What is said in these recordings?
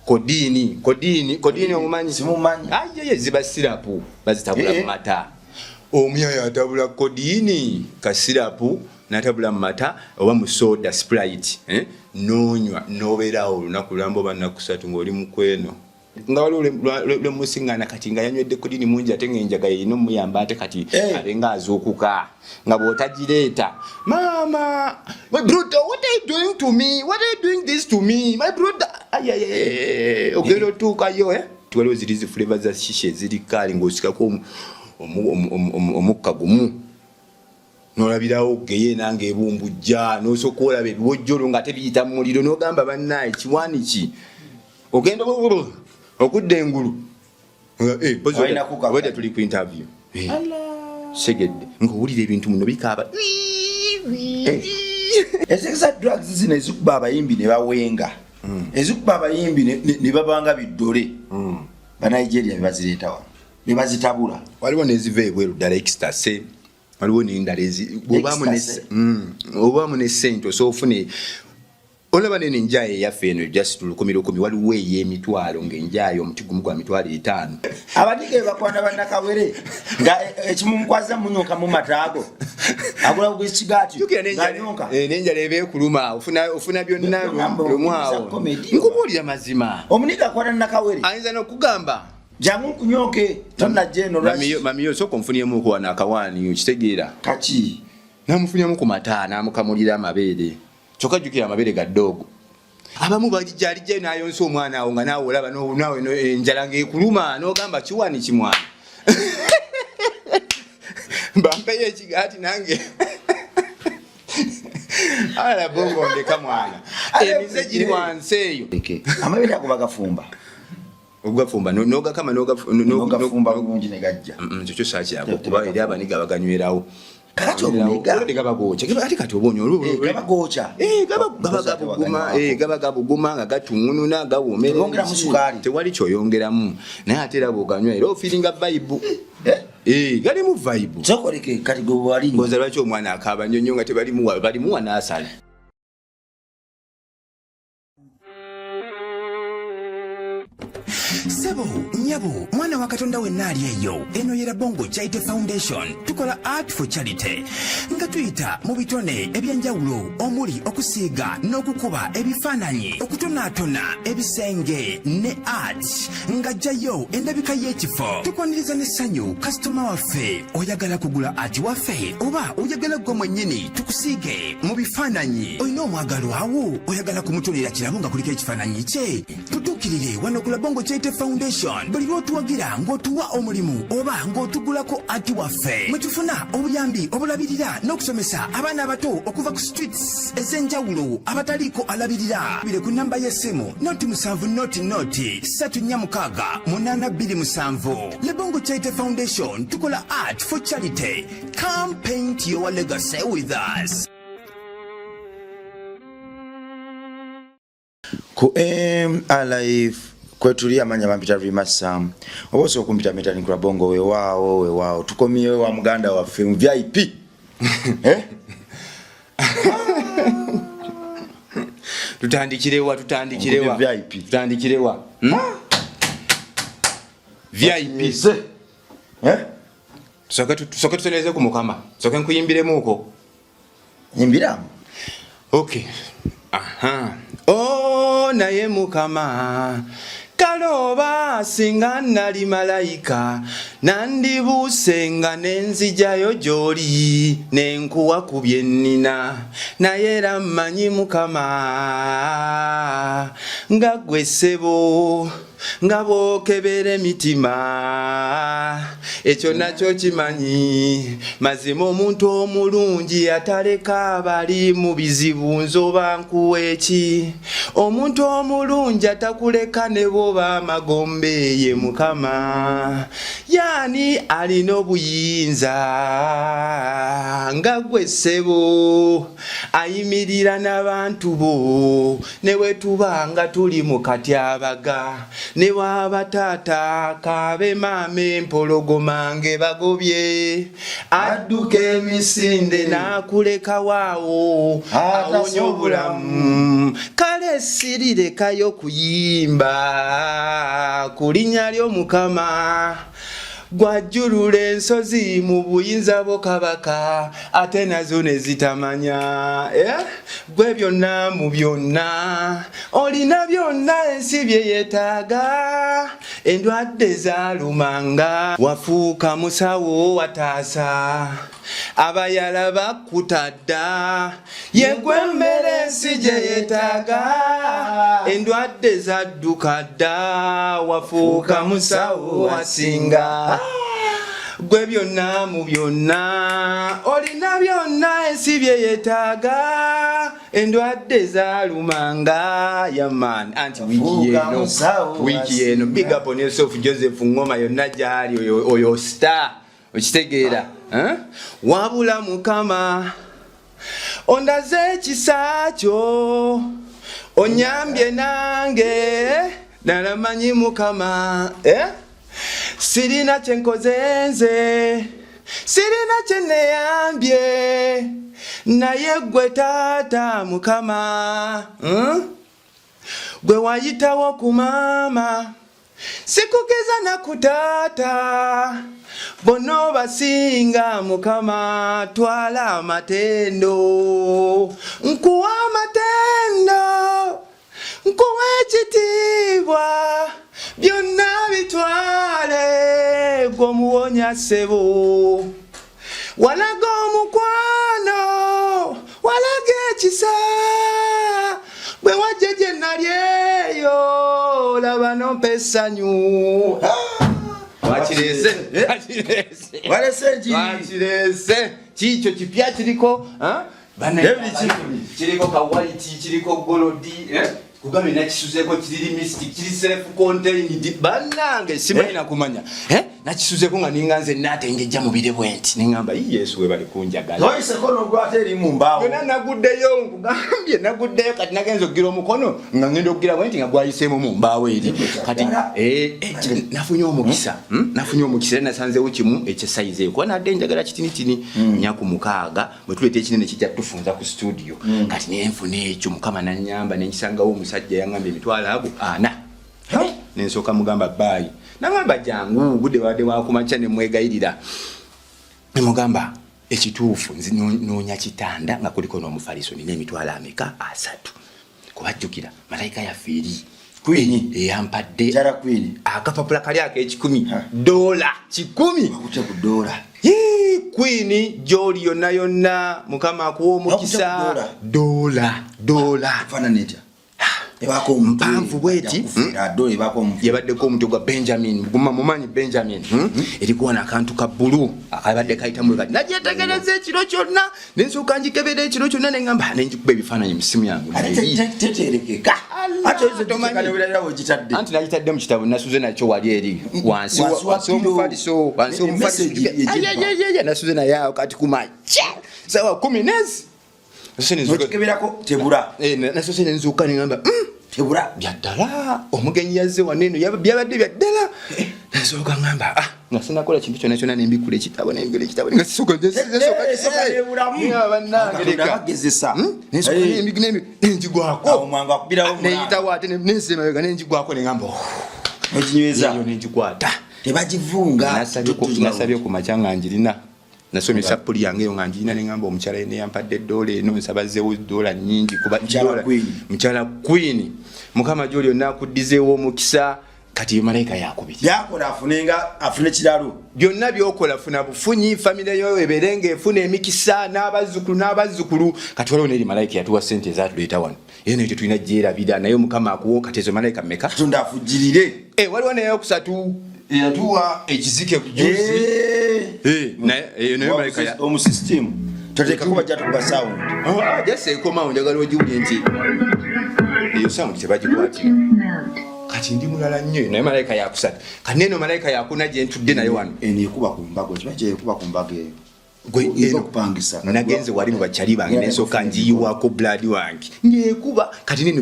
Codeine, codeine, codeine omumanyi? Simumanyi. Ayeye, ziba syrup, bazitabula Eh. mu mata. Omuyaya atabula codeine ka syrup n'atabula mu mata oba mu soda Sprite, eh? N'onywa n'obeerawo olunaku lulamba oba nnaku 3 ng'oli mu kweno. Nga waliwo lwe musiŋŋaana kati nga yanywedde codeine mungi, ate ng'enjaga yerina omuyamba, ate kati Eh. abe nga azuukuka nga bw'otagireeta, "Mama, my brother, what are you doing to me? What are you doing this to me, my brother?" Ayayay, ogenda otuukayo, eh? Waliwo ziri zi flavor za shisha eziri kaali ng'osikako omukka gumu nolabirawo geye nange ebumbujja, nosooka olaba ebiwojjolo nga ate biyita mu muliro, n'ogamba, "Bannaye, kiwaani ki?" Ogenda okudda engulu. Olina kuka- Obwedda tuli ku interview. Segedde ng'owulira ebintu muno bikaaba. Ezekisa drugs zino ezikuba abayimbi ne bawenga, ezikuba abayimbi ne babanga biddole, Banigeria bebazireeta wano, bebazitabula. Waliwo neziva ebweru ddala, ecstasy, waliwo nendala Ecstasy? Obaamu ne sente osobola ofune. Olaba nene enjayo eyaffe eno just 1,000 1,000, waliwo ey'emitwalo, ng'enjayo omuti gumu gwa 50,000. Abadike bakwana bannakawere nga ekimumukwaza munyonka mu mataago, agula bwekigaati. Jjukira nganyonka. N'enjala eba ekuluma, ofuna byonna Ngamba lumu okunyumiza awo. comedy. Nkubuulira mazima. Omuniga akwana nakawere. Ayinza n'okugamba, "Jangu nkunyonke, tonnajja eno." Mamiyo, sooka onfunyemuku wano akawaani, okitegeera? Kaki? Namufunyamu ku mata, namukamulira amabeere, kyokka jjukira amabeere ga ddoogo. Abamu balijja, alijjayo n'ayonsa omwana awo nga naawe olaba naawe enjala ng'ekuluma, n'ogamba, "Kiwaani kimwana, bampeyo ekigaati nange." Ala bongo, ndeka mwana, emize giri wansi eyo. Amabeere ago bagafumba? Ogafumba nogakama. Nogafumba bulungi ne gajja. Ekyo kyo sakyako, kuba eri abaniga baganywerawo. Kakati oluniga? Olwo gaba gookya, ate kati oba onywa Gaba gookya. Gaba gabuguma, gaba gabuguma nga gatuŋŋununa, gawoomera. Tebongeramu sukaali? Tewali kyoyongeramu, naye ate era bw'oganywa era ofeelinga vibe. Eh? Galimu vibe. Sokoleke kati gwe walinywa. Ngoza lwaki omwana akaaba nnyo nnyo nga tebalimuwa, balimuwa n'asala. Sebo, nyabo, mwana wa Katonda wenna ali eyo, eno ye Rabongo Charity Foundation. Tukola art for charity nga tuyita mu bitone ebyenjawulo omuli okusiiga n'okukuba ebifaananyi, okutonaatona ebisenge ne art nga jjayo endabika y'ekifo. Tukwaniriza n'essanyu kasitoma waffe. Oyagala kugula art waffe oba oyagala gwe mwennyini tukusiige mu bifaananyi? Olina omwagalwawo, oyagala kumutonera kirabo nga kuliko ekifaananyi kye? Tutuukirire wano ku Labongo Charity Foundation. Buli lw'otuwagira ng'otuwa omulimu oba ng'otugulako art waffe, mwe tufuna obuyambi obulabirira n'okusomesa abaana abato okuva ku streets ez'enjawulo abataliiko alabirira. Bire ku namba y'essimu 0 7 00 346 827. Lebongo Charity Foundation, tukola art for charity. Come paint your legacy with us. Ku MRLife kwetuli, amanya bampita Rima Sam, oba osobola okumpita Metani Kurabongo. Weewaawo, weewaawo, tukomyewo wa muganda waffe mu VIP, eh? Tutandikirewa? Tutandikirewa? Nkubye VIP. Tutandikirewa? VIP. Eze. Eh? Tusooke tutereeze ku Mukama, tusooke nkuyimbiremuuko. Nyimbiramu. Okay, aha. Oh, naye Mukama kale oba singa nali malayika, nandibuuse nga nenzijjayo gy'oli nenkuwa ku bye nnina, naye era mmanyi Mukama nga ggwe ssebo nga bw'okebera emitima, ekyo nakyo kimanyi. Mazima omuntu omulungi ataleka abali mu bizibu, nzoba nkuwa eki? Omuntu omulungi atakuleka ne bwoba amagombe ye Mukama. Ya Ani alina obuyinza nga gwe ssebo ayimirira n'abantu bo ne bwe tuba nga tuli mu katyabaga ne bwaba taata kaabe maama empologoma ng'ebagobye adduka emisinde n'akulekawo awo awonya obulamu kale sirirekayo kuyimba ku linnya ly'omukama gwajjulula ensozi mu buyinza bwo kabaka ate nazo ne zitamanya eh? Gwe byonna mu byonna olina byonna ensi bye yeetaaga endwadde zaalumanga wafuuka musawo wataasa abayala bakutadda yegwe emmere ensi gye yeetaaga endwadde zadduka dda wafuuka musawo wasinga gwe byonna mu byonna olina byonna ensi bye yeetaaga endwadde zaalumanga yaman anti wiiki yeno wiiki yeno big up on yourself Joseph Ngoma yonna gyali oyo star okitegeera eh? Wabula mukama ondaze ekisa kyo onyambye nange nalamanyi mukama eh? Sirina kyenkoze nze sirina kyeneyambye naye gwe taata mukama hmm? Gwe wayitawo ku maama sikugeza na ku taata bonna obasinga mukama twala amatendo nkuwa amatendo nkuwa ekitiibwa byonna bitwale gwomuwonya ssebo walaga omukwano walaga ekisa bwe wajja gye nali eyo laba nompa essanyu wakireese wakireese kiikyo kipya kiriko kiriko kawaliti kiriko golodi eh? Kugambye nakisuzeeko kiriri mystic kiri self contained bannange simanyi eh? Nakumanya eh? Nakisuzeeko nga ninga nze natengejja mubire bwenti nengamba yesu webali kunjagala naguddeyo nkugambye naguddeyo kati nagenza okugira omukono nga ngenda okugira bwenti nga gwayiseemu mu mbaawo eri kati eh, eh, nafunye omukisa hmm? Nafunye omukisa era nasanzewo kimu ekyesayizi eyo kuba nadde njagala kitinitini hmm. Nyaku mukaaga bwe tuleeta ekinene kijja tufunza ku studio hmm. Kati nenfuna ekyo mukama nanyamba nenkisangawo omusajja yangamba emitwalo ago ana nensooka mugamba baayi nangamba jangu budde wadde wakumakya nemwegayirira nemugamba ekituufu nzi noonya kitanda nga kuliko n'omufaliso nina emitwalo ameka asatu kubajjukira malayika yaffe eri Queen eyampadde akapapula kali ak'ekikumi dola kikumi Queen gyoli yonna yonna mukama akuwa omukisa dola dola mpanvu bweti hmm? Yabaddeko omutwe gwa Benjamin guma mumanyi Benjamin hmm? Hmm? Eriko wano akantu ka bulu akabadde kayitamu kati nagyetegereza ekiro kyonna nensooka njikebera ekiro kyonna nengamba nenjikuba ebifaananyi mu simu yange anti nagitadde mu kitabo nasuze nakyo wali eri wansi omufaliso wansi omufaliso nasuze naye awo kati kumakya sawa kumi nezi Nokikeberako tebura. Eh, nasose nenzuuka nengamba hmm, tebura byaddala omugenyi yazze wano eno byabadde byaddala eh. Nasooka ngamba ah, nga sinakola kintu kyona kyona nembikula ekitabo nembikula ekitabo ngasokanagezesa hmm? Nenjigwako neyitawo ate nensemaga nenjigwako nengamba oh. Okinyweza nenjikwata tebagivunga nasabye ku makya nga njirina nasomye sappuli yange eyo nga njirina nengamba omukyala yene yampadde eddoola eno nsaba zewo doola nyingi kuba mukyala queen mukama gyoli yonna akuddizeewo omukisa kati yo malayika yakubiri byakola afunenga afune kiralo byonna byokola funa bufunyi famire yo ebeere nga efuna emikisa n'abazzukulu n'abazzukulu kati waliwo neri malayika yatuwa sente ezatuleeta wano era nayo tetulina gyerabira naye omukama akuwo kati ezo malayika meka Katonda afujirire eh, waliwo naye okusatu eyatuwa ekizike ku juzi eh. Eh, naye malayika ya omu system toteekako bajja tukuba sound oh, ah, just ekomawo njagala ogiwulire nti eyo sound tebagikwatira. Kati ndi mulala nnyo, naye malayika yakusatu. Kati neno malayika yakuna gye ntudde naye wano. Eno ekuba ku mbaga, okimanyi kyekuba ku mbaga eyo? Gwe Eva eno, okupangisa. Nagenze wali mu bakyali bange, Ngenda nensooka kufuna njiyiwako blood wange ngekuba. Kati neno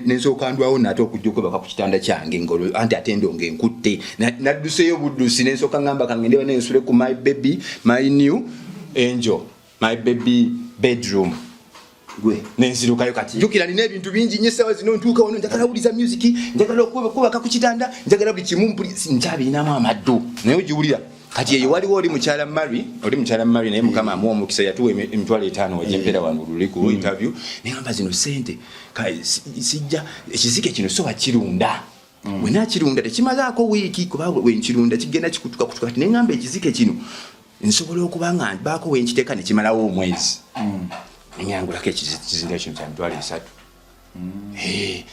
nensooka ndwawo nate okujja okwebaka ku kitanda kyange ngolwo anti ate endongo enkutte. Nadduseyo buddusi, nensooka ngamba kangende nensule ku my baby, my new angel, my baby bedroom. Gwe. Nenzirukayo. Kati jjukira nina ebintu bingi nnyo essaawa zino. Ntuuka wano njagala wuliza music, njagala okubaka ku kitanda, njagala buli kimu nkyabirinamu amaddu, naye ogiwulira. Kati eyo waliwo oli mukyala Mary, oli mukyala Mary, naye Mukama amuwa omukisa, yatuwa 50,000 wajempeera wano luli ku interview. Nengamba zino sente sijja ekizike kino so bakirunda, wenakirunda tekimazaako wiiki, kuba wenkirunda kigenda kikutuka kutuka. Kati nengamba ekizike kino nsobola okuba nga baako wenkiteeka nekimalawo omwezi. Nenyangulako ekizinda kino kya 30,000.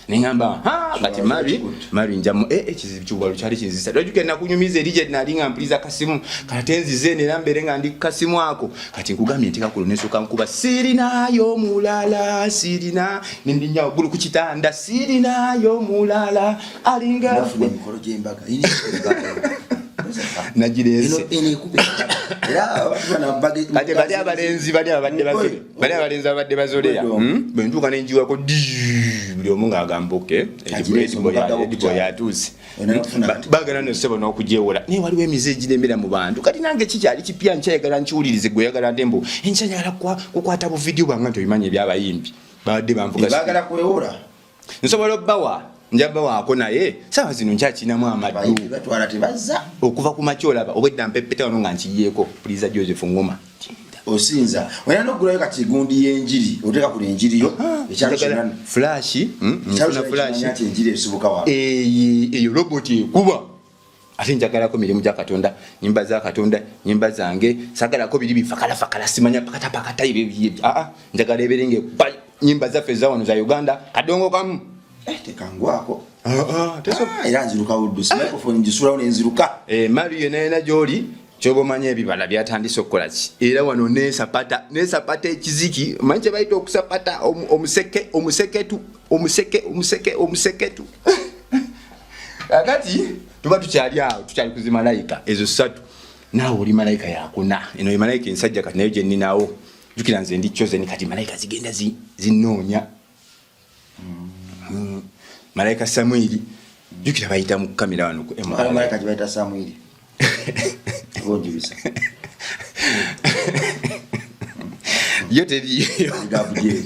Neŋamba kati Mary, Mary njamu ekizibu kiwalu kyali kinzisa. Lwajukira nakunyumiza eri gye nali nga mpuliza kasimu, kati nzize nera mbeere nga ndi kasimu ako. Kati nkugambye nteeka kulo nesooka nkuba sirinayo mulala, sirina, nendinya waggulu ku kitanda, sirinayo mulala alinga. Nafuna emikolo gy'embaga. Ina embaga. Nagireese. Eno ekuba embaga. Era abantu bano Kati bali abalenzi, bali abadde bazole, bali abalenzi abadde bazoleya. Gwedongo. Bwe ntuuka nenjiwako di, buli omu ng'agamba oke. Agireese omugagga w'okukyalo. Yatuuse. Ono nakufuna kati. Bagala no ssebo n'okujewula, naye waliwo emize egiremera mu bantu. Kati nange kikyali kipya, nkyayagala nkiwulirize. Gwe oyagala nte mbu enkya njagala kukwata buvidiyo bwange nti obimanyi ebyabayimbi babadde banvuga. Baagala kwewola. Nsobola obbawa, nja bbawaako, naye saawa zino nkyakinamu amaddu. Abayimbi batwala tebazza. Okuva ku makya olaba obwedda mpepeta wano nga nkiyeeko puliza Joseph Ngoma. Osinza olina nokugulayo kati gundi y'enjiri, oteeka kuno enjiri yo ekyalo Njagala kyonna. flash, Ekyalo nfuna kyonna flash. kimanya nti enjiri esibuka wano. Eyo robot ekuba. Ate njagalako mirimu gya Katonda, nyimba za Katonda, nyimba zange. Sagalako biri bifakalafakala, simanya pakatapakata ebyo aa, njagala eberenge ekuba nyimba zaffe eza wano za Uganda, kadongo kamu. Tekangwako. Ah, ah, Era nziruka buddusi, microphone ngisulawo nenziruka. Mali yona yona gyoli kyoba omanya ebibala byatandise okukola ki. Era wano nesapata, nesapata ekiziki, omanyi kye bayita okusapata omuseke, omuseketu, omuseke, omuseke, omuseketu. Kakati tuba tukyali awo, tukyali ku zimalayika ezo ssatu, naawe oli malayika yakuna. Eno ye malayika ensajja kati nayo gye nninawo. Jjukira nze ndi chosen. Kati malayika zigenda zinoonya. Malayika Samwiri, jjukira bayita mu kamera wano ku MRI. Malayika gye bayita Samwiri bonjubisa. Yo teriiyo. Gabudyeri.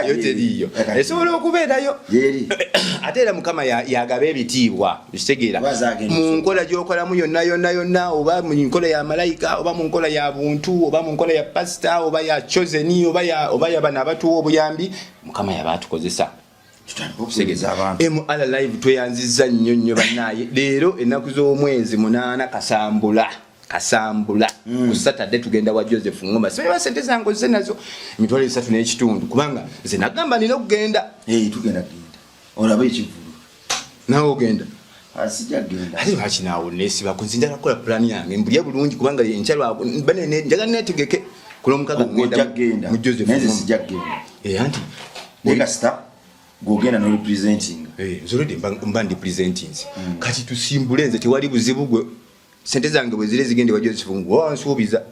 Yo teriiyo, esobola okubeerayo. Gyeri. Ate era Mukama yagaba ebitiibwa, ekitegeera Oba zaagenda mu nkola gy'okolamu yonna yonna yonna, oba mu nkola ya malayika, oba mu nkola ya buntu, oba mu nkola ya pasita, oba ya chosen, oba ya bano abatuwa obuyambi, Mukama yaba atukozesa. Tutandike okutegeeza abantu. MR Live, tweyanzizza nnyo nnyo bannaaye. Leero ennaku z'omwezi 8 Kasambula, Kasambula, ku Saturday tugenda wa Joseph Ngoma. Simanyi sente zange ozze nazo, 35,000, kubanga nze nagamba nina okugenda. Eh, tugenda genda olabe ekivulu. Nawe ogenda? Asijja genda. Ate lwaki naawe nesibako? Nze njagala kukola pulaani yange mbulye bulungi, kubanga enkya njagala netegeke ku Lwomukaaga. Ojja genda. Mu Joseph Naye nze Ngoma. sijja genda. Eh, anti Naye kasita gwogenda norepresentinga. Eh, nze already mba ndi presentinze. Kati tusimbule, nze tewali buzibu. Gwe sente zange bwe ziri zigende wa Joseph Ngoma, wansuubiza.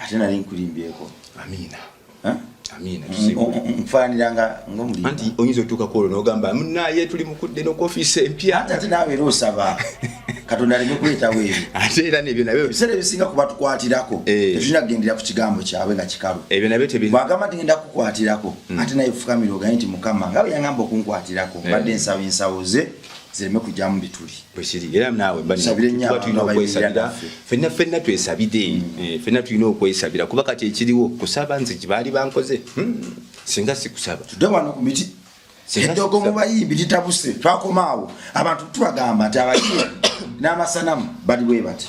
Ate nali nkulimbyeko. Amiina. Eh? Amiina, tusimbule. Nfaaniranga ngaomulimba. Anti oyinza otuukako olwo n'ogamba munaye tuli mukudde n'okuofiisi empya. Ate naawe era osaba Katonda aleme kuleetawo ebyo. Ate era nebyo nabyo Ebiseera ebisinga kuba tukwatirako, tetulina kugendera ku kigambo kyabwe nga kikalu. Ebyo nabyo tebi Bwagamba nti ngenda kukwatirako, ate naye fukamira ogambe nti Mukama nga bwe yangamba okunkwatirako, mbadde nsaba ensawo ze zireme kujjamu bituli. Bwekiri, era naawe mba Tusabire nnyo tuba tulina abantu abayimirira okwesabira. naffe. Ffenna ffenna twesabire. Ffenna tulina okwesabira, kuba kati ekiriwo kusaba. Nze gye bankoze, singa sikusaba. Tudde wano ku miti. Singa Eddogo mu sikusaba. bayimbi litabuse. Twakomaawo abantu tubagamba nti abayimbi n'amasanamu bali bwe bati,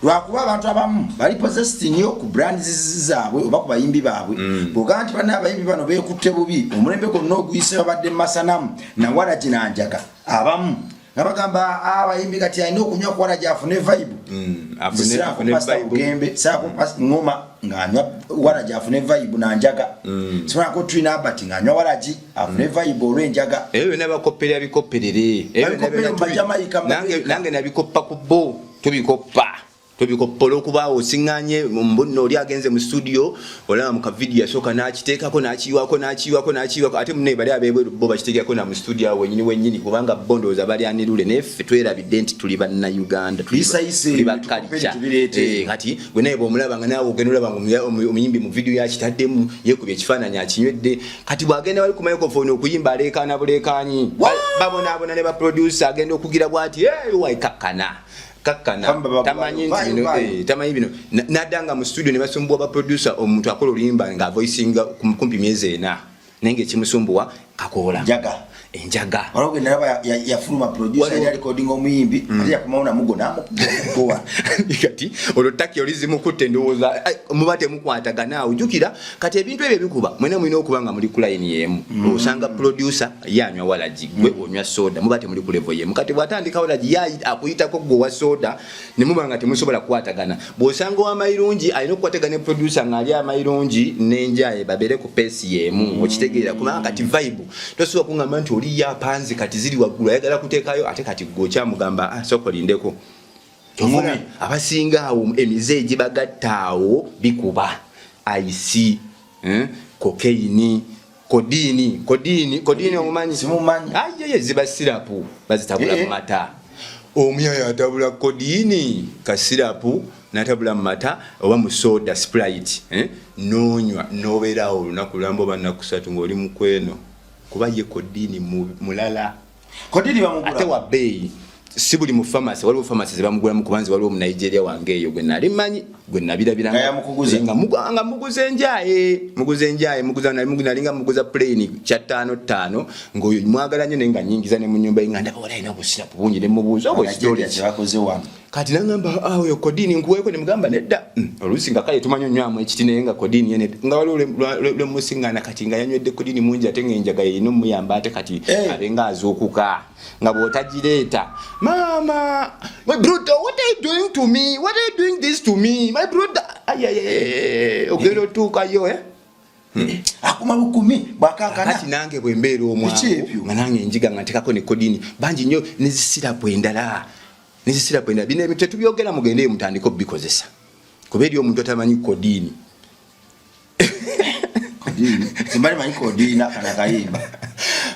lwakuba abantu abamu bali possessed nnyo ku brands zaabwe oba ku bayimbi baabwe. Bwogamba nti banna abayimbi bano beekutte bubi, omulembe gwonna oguyise babadde mu masanamu nawalagi nanjaga, abamu nga bagamba, "Ah, abayimbi kati alina okunywa ku walagi afune vibe." Afune Pastor vibe. Bugembe, saako Ngoma. ng'anywa waragi afune vibe nanjaga. Simanako Twin Albert ng'anywa waragi afune vibe olw'enjaga. Ebyo byonna bakopperera bikopperere. Ebyo byonna Babikopperera mu Bajamaica, mu America. Nange nabikoppa ku bo, tubikoppa tubikoppa olwokubaawo osiŋŋanye mbunno oli agenze mu studio, olaba mu kavidiyo yasooka n'akiteekako, n'akiyiwako, n'akiyiwako, n'akiyiwako, ate munne bali ab'ebweru bo bakiteekako na mu studio awo wenyini wenyini, kubanga bo ndowooza bali anirule, naye ffe twerabidde nti tuli Bannayuganda, Tuyisayise tuli ba ebintu, tukope culture. Tubireete. Kati gwe naye bw'omulaba nga naawe ogenda olaba nga omuyimbi mu vidiyo yakitaddemu, yeekubye ekifaananyi akinywedde, kati bw'agenda wali ku microphone okuyimba aleekaana buleekaanyi. Babonaabona ne ba producer, agenda okugira bw'ati, "Hey, wai, kakkana kakkana." Bamba bagubayo. Tamanyi nti Vayo, bino, vayo. tamanyi bino. Nadda nga mu studio ne basumbuwa ba producer, omuntu akola oluyimba nga avoicinga kumpi myezi 4, naye ng'ekimusumbuwa kakoola. Njaga. Enjaga. Waliwo gwe nalaba yafuluma producer yali arecordinga omuyimbi, ate yakomawo namugo namukugowa. Kati olwo taki olizimukutte, ndowooza muba temukwatagana awo. Jjukira kati ebintu ebyo ebikuba mwena mulina okuba nga muli ku layini y'emu. Osanga producer ye anywa walagi, gwe onywa soda, muba temuli ku level y'emu. Kati bw'atandika walagi ye akuyitako gwe owa soda, ne muba nga temusobola kukwatagana. Bw'osanga ow'amayirungi alina okukwatagana ne producer ng'ali amayirungi n'enjaye, babeere ku pace y'emu. Okitegeera? Kubanga kati vibe tosobola kuŋŋamba nti oli ye apanze kati ziri waggulu ayagala kuteekayo, ate kati gwe okyamugamba, sooka olindeko. Ngumi. Abasinga awo emize egibagatta awo bikuba ice, cocaine, codeine, codeine, codeine omumanyi? Simumanyi. Ayeye, ziba sirapu bazitabula mu mata. Omuyaya atabula codeine ka sirapu n'atabula mu mata oba mu soda Sprite, n'onywa n'obeeraawo olunaku lulamba oba nnaku 3 ng'oli mu kweno, kuba ye codeine mulala. Codeine bamugula. Ate wa bbeeyi, si buli mu pharmacy, waliwo pharmacy ze bamugulamu, kubanze waliwo mu Nigeria wange eyo gwe nali mmanyi, gwe nabirabira Nga yamukuguza. Nga muguza enjaye, muguza enjaye, muguza, nali muguza, nali nga muguza plane kya ttaano ttaano, ng'oyo mwagala nnyo, naye nga nnyingiza ne mu nnyumba ye nga ndaba wala alina obusirapu bungi, ne mubuuza obwo Nigeria story ki? Kye bakoze wano. Kati nangamba, oyo codeine nkuweeko, ne mugamba nedda. Oluusi nga kale tumanyi onywamu ekiti, naye nga codeine ye nedda. Nga waliwo lwe musiŋŋaana kati nga yanywedde codeine mungi, ate ng'enjaga yerina omuyamba, ate kati abe nga azuukuka nga bw'otagireeta, maama, my brother, what are you doing to me? What are you doing this to me, my brother? Ay, ay, ay, ay, ogenda otuukayo, eh? Akuma bukumi bwakankana. Kati nange bwe mbeera omwangu, Biki ebyo? nga nange njiga nga ntekako ne codeine bangi nnyo nezisirapu endala, nezisirapu endala. Bino ebintu tetubyogera, mugende mutandike obikozesa, kuba eri omuntu atamanyi codeine. Codeine. Simbali manyi codeine akana kayimba.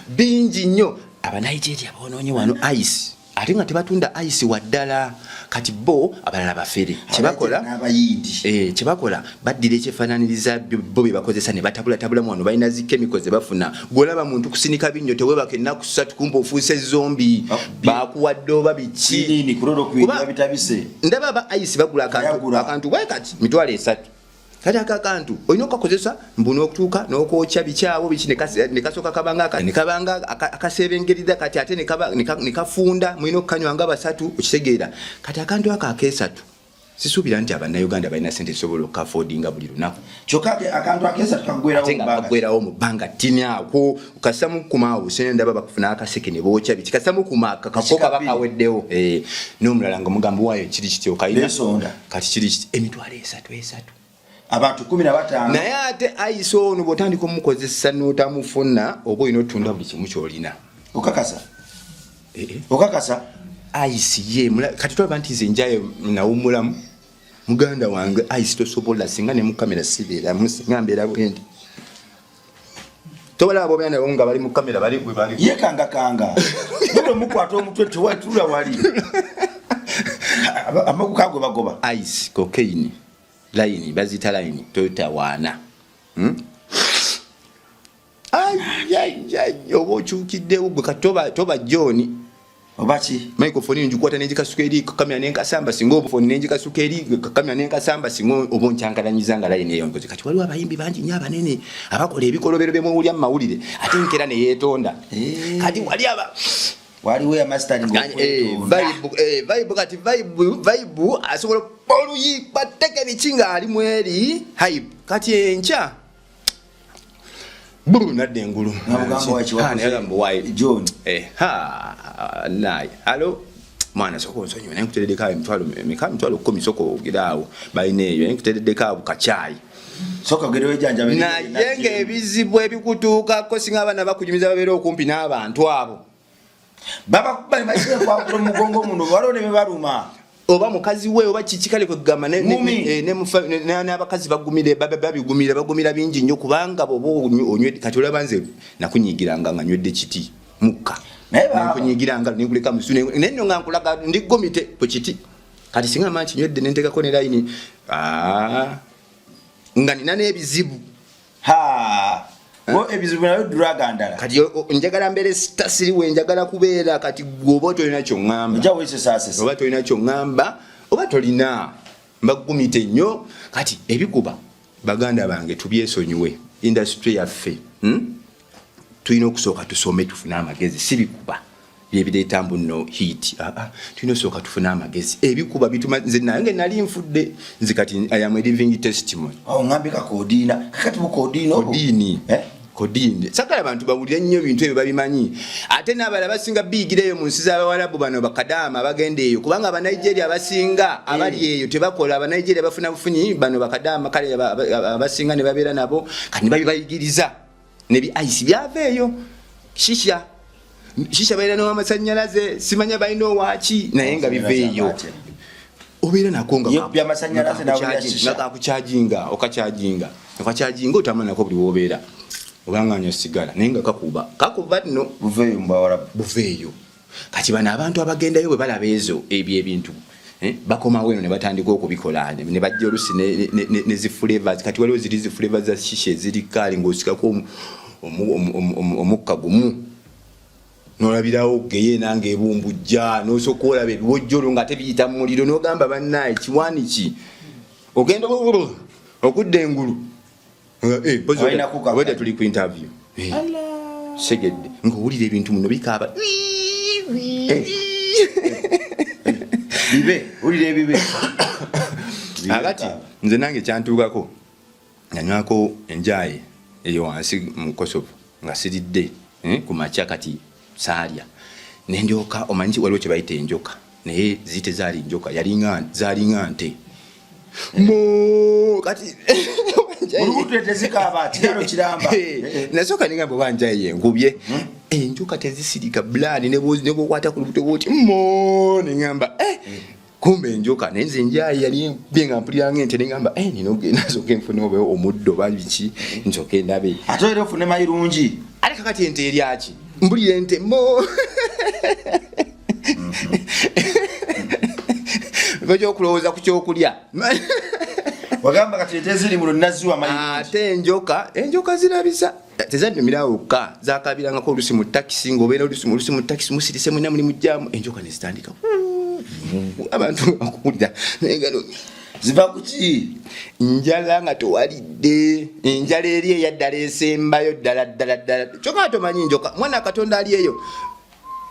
Bingi nnyo Abanigeria bonoonye wano ice, ate nga tebatunda ice waddala. Kati bo abalala bafere kyebakola N'abayindi. Kyebakola baddira ekyefaananiriza bo bye bakozesa ne batabulatabulamu wano, balina zi chemical ze bafuna. Gw'olaba muntu kusinika binnyo, teweebaka ennaku 3, kumpa ofuuse zombie. Bakuwadde oba biki? Kinini, chloroquine, Kuba babitabise. ndaba aba ice bagula Yagula. akantu bwe kati mitwalo 3. Kati aka kantu olina okukakozesa mbu n'okutuuka n'okwokya bikyawo biki, ne kasooka kabanga ne kabanga akasebengerera, kati ate ne kafunda, mulina okukanywa nga basatu, okitegeera? Kati akantu ako akeesatu sisuubira nti Abannayuganda balina ssente zisobola okukafoodinga buli lunaku. Kyokka akantu akeesatu kaggwerawo Ate nga mu bbanga. Kaggwerawo mu bbanga ttini ako, kasita mukuma awo sene ndaba bakufuna akaseke ne bookya biki, kasita mukuma kako kaba kaweddewo. N'omulala nga mugamba waayo kiri kityo kalina. Beesonda. Kati kiri kiti emitwalo esatu esatu. Abantu 15. Naye ate ayisa ono bw'otandika omukozesa n'otamufuna, oba olina otunda buli kimu ky'olina. Okakasa? Okakasa? Ayisi ye, kati twalaba nti nze njaye nawummulamu muganda wange ayisi tosobola, singa ne mu kamera sibeeramu, singa mbeera bwendi. Tobalaba bobeera nabo nga bali mu kamera bali bwe bali. Yeekangakanga. Bwe mukwata omutwe tewatula wali. Amaguka ago bagoba. Ice, cocaine, line, bazita line, Toyota waana. Ai, ai, ai, oba okyukiddewo gwe kati toba John. Oba ki? Microphone ngikwata n'engikasuka eri kamera n'enkasamba, singa oba phone n'engikasuka eri kamera n'enkasamba, singa oba onkyankalanyiza nga line eyo nkoze. Kati waliwo abayimbi bangi nnyo abanene abakola ebikolobero bye muwulira mu mawulire, ate nkera ne yeetonda. Kati wali aba Waliwo ya mastering okwetonda. Vibe, vibe, kati vibe, vibe asobola oluyi bateke biki ng'ali mweri hype. Kati enkya buru nadda engulu. N'amugamba waki wakoze? Ha, naye agamba why? John. Ha, naye. Hello? Mwana, soka onsonyiwe, naye nkutereddeko awo emitwalo emeka, 10,000, soka ogere awo, balina eyo, naye nkutereddeko awo kacyayi. Soka ogere wejanjabe. Naye ng'ebizibu ebikutuukako, singa abaana bakunyumiza, babeera okumpi n'abantu abo. Babakuba ne bakikwakula omugongo muno, waliwo ne bebaluma. Oba mukazi we oba kiki, kale kwegamba Ngumi. N'abakazi bagumire, babigumira, bagumira bingi nnyo, kubanga bwoba onywedde, kati olaba nze nakunyigiranga nga nywedde kiti mukka. Naye baba- Nenkunyigiranga nenkuleka musu, naye nno nga nkulaga ndi gomite ku kiti. Kati singa ma kinywedde nentekako ne layini, nga nina n'ebizibu. Ha, bo ebizibu nayo drug ndala. Kati njagala mbeere sitasiriwe, njagala kubeera. Kati gwe oba tolina kyoŋŋamba, ojja weesesasesa. Oba tolina kyoŋŋamba, oba tolina, mbagumite nnyo. Kati ebikuba, baganda bange, tubyesonyiwe. Industry yaffe, Tulina okusooka tusome, tufune amagezi. Si bikuba byebireeta mbu no hit. Ah, ah, tulina osooka tufune amagezi. Ebikuba bituma nze nange nali nfudde. Nze kati I am a living testimony. Awo ngambye ka codeine, kakati bu codeine obwo. Codeine. Eh? Codeine, sagala abantu bawulire nnyo ebintu ebyo, babimanyi. Ate n'abalala basinga biyigira eyo mu nsi z'Abawalabu, bano bakadaama abagenda eyo, kubanga Abanigeria abasinga abali eyo tebakola. Abanigeria bafuna bufunyi bano bakadaama, kale abasinga ne babeera nabo, kati ne babibayigiriza nebi ice byava eyo, shisha, shisha balina n'owamasanyalaze, simanya balina owaki, naye nga biva eyo. Obeera nako nga Yekubya amasanyalaze n'awulira shisha. Nga kakukyajinga, okakyajinga, okakyajinga, otambula nako buli wobeera, obanga nywa sigala, naye nga kakuba, kakuba nno. Buveeyo mu Bawarabu. Buveeyo. Kati bano abantu abagendayo bwe balaba ezo ebyo ebintu, bakomawo eno ne batandika okubikola, ne bajja olusi ne zi flavors. Kati waliwo ziri zi flavors za shisha eziri kaali ng'osikako omukka gumu, nolabirawo geyeena ng'ebumbujja, n'osooka olaba ebiwojjolo nga tebiyita mu muliro, n'ogamba bannaye kiwaani ki, ogenda okudda engulu. Alina kuka- Obwedda tuli ku interview. Segedde ng'owulira ebintu muno bikaaba. Bibe wulira ebibe. Akati nze nange kyantuukako, nanywako enjaye eyo wansi mu Kosovo nga siridde, ku makya. Kati saalya, nendyoka omanyi waliwo kye bayita enjoka, naye ziri tezaali njoka, yalinga zaalinga nte mo kati. Olubuto tezikaaba, kiralo kiramba. Nasooka nengamba oba njaye yenkubye. Enjoka tezisirika bulani, ne bwokwata ku lubuto bwoti mo, neŋamba kumbe enjoka. Naye nze enjaye yali enkubye nga mpulira ng'ente, neŋamba nina ogenda nsooke nfune oba omuddo oba biki, nsooke ndabe. Ate era ofune mayirungi. Ate kakati ente eryaki? Mbulira ente mo ekyokulowooza ku kyokulya. Wagamba kati ente ziri muno naziwa mayirungi. Ate enjoka, enjoka zirabisa, tezannumirawo wokka, zakabirangako olusi mu takisi, ngaobeera olusi mu takisi musirise mwena muli mujjamu, enjoka nezitandika, abantu bakuwulira, naye nga Ziva kuki? Njala, nga tewalidde, enjala eri eyaddala esembayo ddala ddala ddala. Kyokka tomanyi njoka, mwana Katonda ali eyo.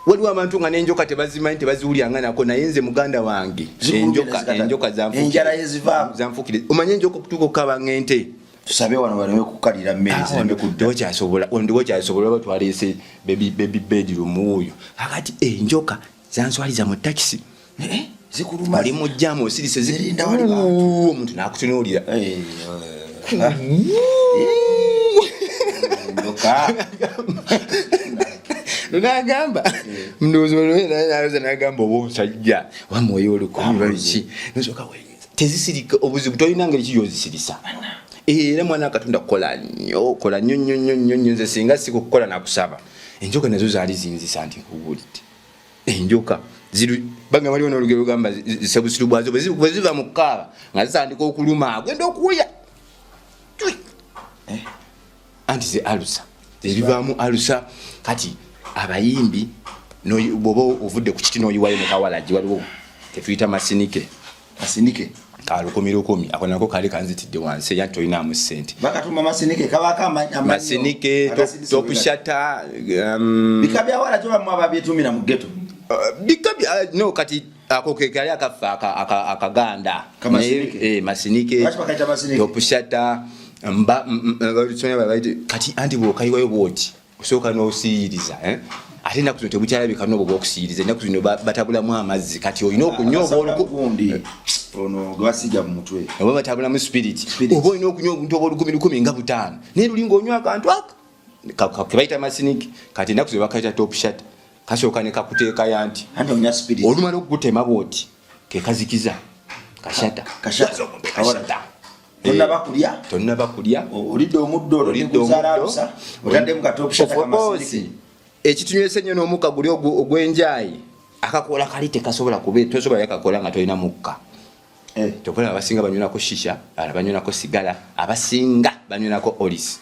Waliwo abantu nga n'enjoka tebazimanyi, tebaziwulyanga nako, naye nze muganda wange Zikulumye enjoka nezikata. Enjoka Enjala yezivaako. Zanfukire. Omanye enjoka okutuuka okukaba ng'ente? Tusabe wano baleme kukalira mmere, zireme kudda. Tewakyasobola, tewakyasobola oba twaleese baby bedroom wuuyo. Akati enjoka zanswaliza mu takisi. Zikuluma. Oli mujjamu osirise. Zirinda wali bantu. Omuntu nakutunuulira. Enjoka. Nagamba ndowooza, nagamba oba omusajja oba mwoyo olukumi oba biki, nosooka wenyeza. Tezisirika, obuzibu tolina ngeri ki gyozisirisa. Era mwana Katonda, kola nnyo, kola nnyo nnyo nnyo nnyo nnyo. Nze singa si kukukola nakusaba, enjoka nazo zaali zinzisa. Nti nkubuulidde, enjoka bagamba waliwo n'olugero lugamba sebusiru bwazo bwe ziva mu kukaaba nga zitandika okuluma, agenda okuwuya anti ze alusa ebivaamu alusa. Kati abayimbi, bw'oba ovudde ku kiti n'oyiwayo ne kawalagi, waliwo ketuyita masinike. Masinike. Ka 1000 1000, ako nako kali kanzitidde wansi, era tolinaamu ssente. Bakatuma masinike, kabako amanyo Masinike, agasirise. Topushata. Bika byawala kyo bamu ababyetumira mu ghetto. Bika no, kati ako ke kali akaffe akaganda. Kamasinike. Masinike. Lwaki bakayita masinike? Topushata, mba kati anti bw'okayiwayo bwoti. Osooka n'osiyiriza, eh? Ate ennaku zino tebukyalabika n'obwo bwokusiyiriza. Ennaku zino batabulamu amazzi. Kati olina okunywa oba olugundi eh. ono gwebasiiga mu mutwe, oba batabulamu spirit, oba olina okunywa obuntu obwolukumi lukumi nga butaano, naye luli ng'onywa akantu aka kebayita masiniki. Kati ennaku zino bakayita top shat. Kasooka ne kakuteekayo anti olumala okugutema bwoti kekazikiza kashata. Kashata. Tonaba kulya. Tonaba kulya. Olidde omuddo, olidde omuddo, otaddemu katopushata. Ekitunywesa ennyo n'omukka guli ogw'enjayi. Akakoola kali tekasobola kube, tosobola yakakola nga tolina mukka. Eh. Tokola. Abasinga banywelako shisha, abalala banywelako sigala, abasinga banywelako olis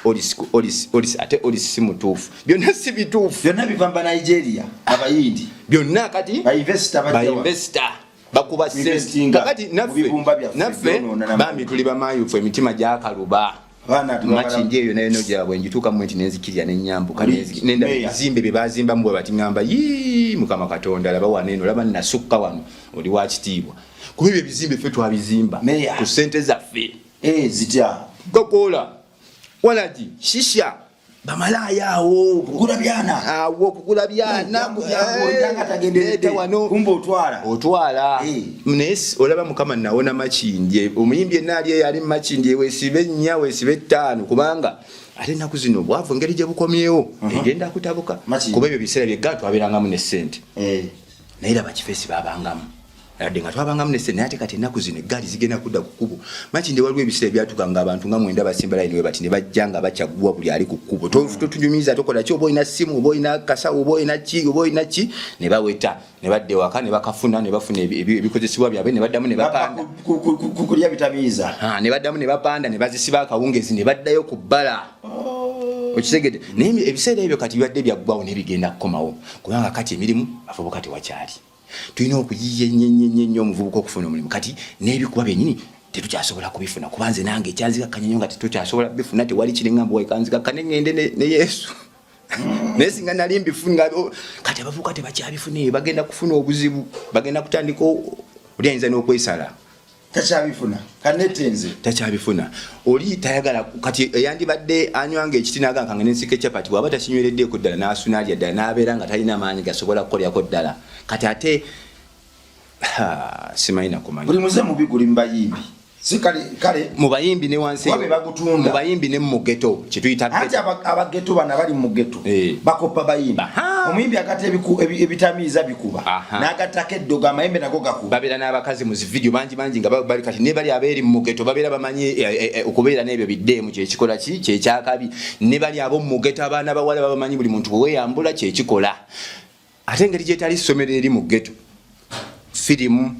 olis olis olis. Ate olis si mutuufu, byonna si bituufu. Byonna biva mu Banigeria, Abayindi. Byonna kati bainvestor bakuba sente. Kakati naffe bambi tuli bamayufu, emitima gyakaluba. Makindi eyo nayo nojaba njituukamu nti nenzikirira nenyambuka nenda ebizimbe bye bazimbamu bwe bati, ŋŋamba, "Yii, Mukama Katonda, laba wano eno, laba nasukka wano, oli wa kitiibwa." Kuba ebyo ebizimbe ffe twabizimba ku ssente zaffe. Eh, zitya? Gokola, walagi, shisha, bamalaaya awo. Kugula byana. Awo kugula byana. Wano otwala. Otwala. Eh. Naye olaba Mukama nawona Makindye. Omuyimbi yenna ali eyo ali Mumakindye, weesibe nnya, weesibe ttaano, kubanga ate ennaku zino obwavu engeri gye bukomyewo egenda kutabuka, kuba ebyo biseera byegga twabeerangamu ne ssente. Eh. Naye raba kifeesi babangamu yadde nga twabangamu ne ssente, naye ate kati ennaku zino eggaali zigenda kudda ku kkubo. Makindye waliwo ebiseera ebyatuka nga abantu nga 90 basimba layini we bati ne bajja nga bakyaguwa buli ali ku kkubo. Totunyumiza, tokola ki, oba olina simu, oba olina kasawo, oba olina ki, oba olina ki, ne baweta ne badda ewaka ne bakafuna ne bafuna ebikozesebwa byabwe ne baddamu ne bapanda. Kulya bitamiiza. Ne baddamu ne bapanda ne bazisiba akawungezi ne baddayo ku bbala. Oh. Okitegedde? Naye ebiseera ebyo kati bibadde byaggwawo nebigenda kukomawo, kubanga kati emirimu abavubuka tewakyali. Tulina okuyiiya ennyo ennyo ennyo ennyo omuvubuka okufuna omulimu. Kati n'ebikuba byennyini tetukyasobola kubifuna, kuba nze nange ekyanzikakkanya nnyo nga tetukyasobola bifuna, tewali kireŋŋamba wakanzikakkane ŋŋende ne Yesu. Naye singa nali mbifuna. Kati abavubuka tebakyabifuna eyo, bagenda kufuna obuzibu, bagenda kutandika oli ayinza n'okwesala. Takyabifuna, kanetenze. Takyabifuna, oli tayagala. Kati eyandibadde anywanga ekiti nagankange nensika ecapati, bwaba takinywereddeeko ddala n'asuna alya ddala n'abeera nga talina maanyi gasobola kukolyako ddala. Kati ate simanyi nakumanya. Buli muze mubi guli mu bayimbi, si kale kale. Mu bayimbi ne wansi. Wabe bagutunda. Mu bayimbi ne mu ghetto kyetuyita. Anti abageto bano abali mu ghetto Eh. bakopa bayimbi. Omuyimbi agatta ebitamiiza bikuba, n'agattako eddogo, amayembe nago gakuba. Babeera n'abakazi mu zividiyo bangi bangi nga bali. Kati ne bali abeeri mu ghetto babeera bamanyi okubeera n'ebyo biddeemu kyekikola ki kyekyakabi. Ne bali ab'omu mugeto, abaana bawala babamanyi, buli muntu bwe weeyambula kyekikola. Ate engeri gyetali ssomero eri mu ghetto, firimu,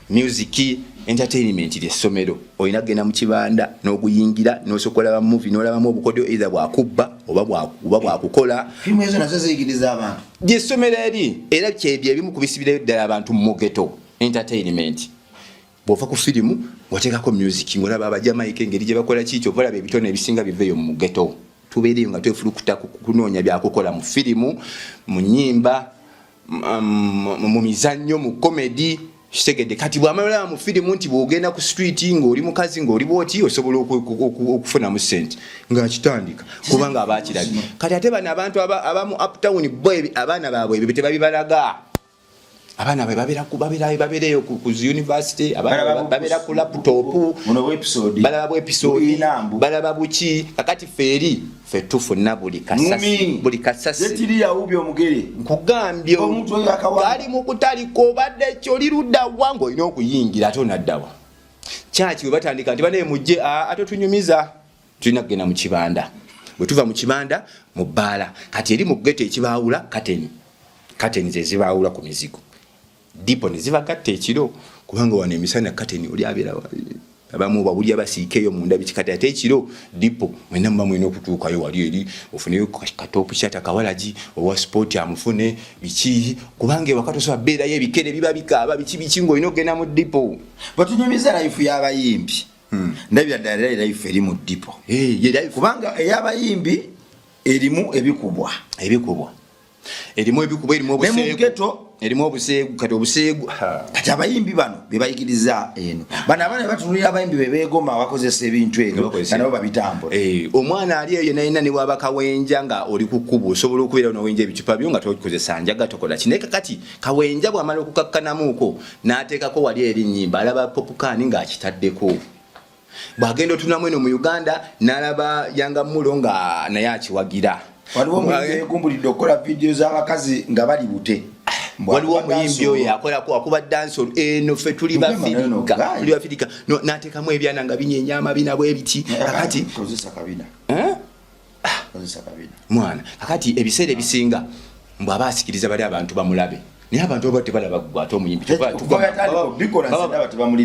music, entertainment lyessomero. Olina kugenda mu kibanda n'oguyingira n'osooka olaba movie n'olabamu obukodyo, either bwakubba oba bwakukola. Firimu ezo nazo ziyigiriza abantu. Lyessomero eri, era kyebyo ebimu ku bisibirayo ddala abantu mu ghetto, entertainment. Bw'ova ku firimu ng'oteekako music ng'olaba Abajamaika engeri gye bakola kiikyo, ova olaba ebitone ebisinga biveeyo mu ghetto. Tubeereyo nga twefulukuta kunoonya byakukola mu firimu, mu nyimba, mu mizannyo, mu comedy, kitegedde? Kati bwamala olaba mu firimu nti bw'ogenda ku street ng'oli mukazi ng'oli bwoti osobola okufunamu sente, ng'akitandika kubanga aba akirabye. Kati ate bano abantu abamu uptown bo abaana baabwe ebyo tebabibalaga. Abaana babe babeera babeerayo ku zi university, abaana babeera ku laptop. Buno bu episode. Balaba bu episode. Buyinambu. Balaba buki. Kakati ffe eri ffe tufuna buli kasasi. Ngumi. Buli kasasi. Zetiri yawubye omugere. Nkugambye. Omuntu oyo akawanga. Kali mu kutaliko, obadde ki, oli luddawa ng'olina okuyingira, ate onaddawa kyaki? Bwe batandika nti banaye mujje, ate tunyumiza, tulina kugenda mu kibanda. Bwe tuva mu kibanda, mu bbaala. Kati eri mu ghetto ekibaawula kateni, kateni ze zibaawula ku mizigo, dipo ne zibagatta ekiro, kubanga wano emisana kateni oli abeera abamu bawulira basiika eyo munda biki. Kati ate ekiro dipo mwena muba mulina okutuukayo wali eri ofuneyo katop shata kawalagi owa sport amufune biki, kubanga ewaka tosobola beerayo, ebikere biba bikaaba biki biki, ng'olina okugenda mu dipo. Bwetunyumiza life y'abayimbi, ndabira ddala era life eri mu dipo. Eh, ye life. Kubanga ey'abayimbi erimu ebikubwa. Ebikubwa, erimu ebikubwa, erimu Ne mu obuseeko. Ghetto. Erimu obuseegu, kati obuseegu. Kati abayimbi bano bebayigiriza eno, bano abaana bebatunulira abayimbi bebegoma bakozesa ebintu ebyo nga nabo babitambula. Eh, omwana ali eyo nalina newaba kawenja nga oli ku kkubo, osobola okubeera nowenja ebicupa byo nga tokozesa njaga, tokola ki. Naye kakati kawenja bwamala okukakkanamuuko n'ateekako wali eri nnyimba, alaba popukaani ng'akitaddeko, bwagenda otunamu eno mu Uganda n'alaba Yanga Mulo nga naye akiwagira. Waliwo omuyimbi yegumbulidde okukola vidiyo z'abakazi nga bali bute. Waliwo omuyimbi oyo akolako akuba dancehall eno, ffe tuli bafirika, tuli bafirika, n'ateekamu ebyana nga binyenya amabina bwe biti. Kakati eh? Mwana, kakati ebiseera ebisinga mbw aba asikiriza bali abantu bamulabe, naye abantu baba tebalaba gwe ate omuyimbi,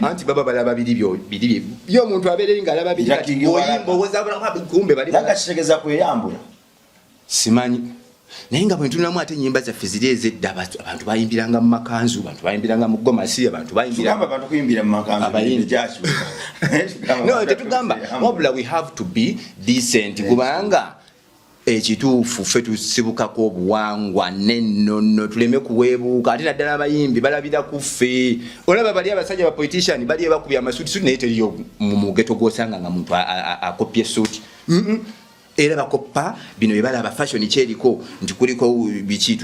anti baba balaba biri biri byo, omuntu abeere nga alaba biri oyimba owoza kumbe bali kitegeza kweyambula. Simanyi, naye nga bwentunamu ate enyimba zaffe ziri ezedda, abantu bayimbiranga mu makanzu, abantu bayimbiranga mu gomasi, abantu bayimbira. Tetugamba, wabula we have to be decent, kubanga ekituufu ffe tusibukako obuwangwa nennono, tuleme kuweebuuka. Ate naddala abayimbi balabira ku ffe. Olaba bali abasajja ba politician bali bakubye amasuuti suti, naye teriyo mu mugeto gwosanga nga muntu akopye suuti. Era bakoppa bino byebalaba, fashion kyeriko nti kuliko biki,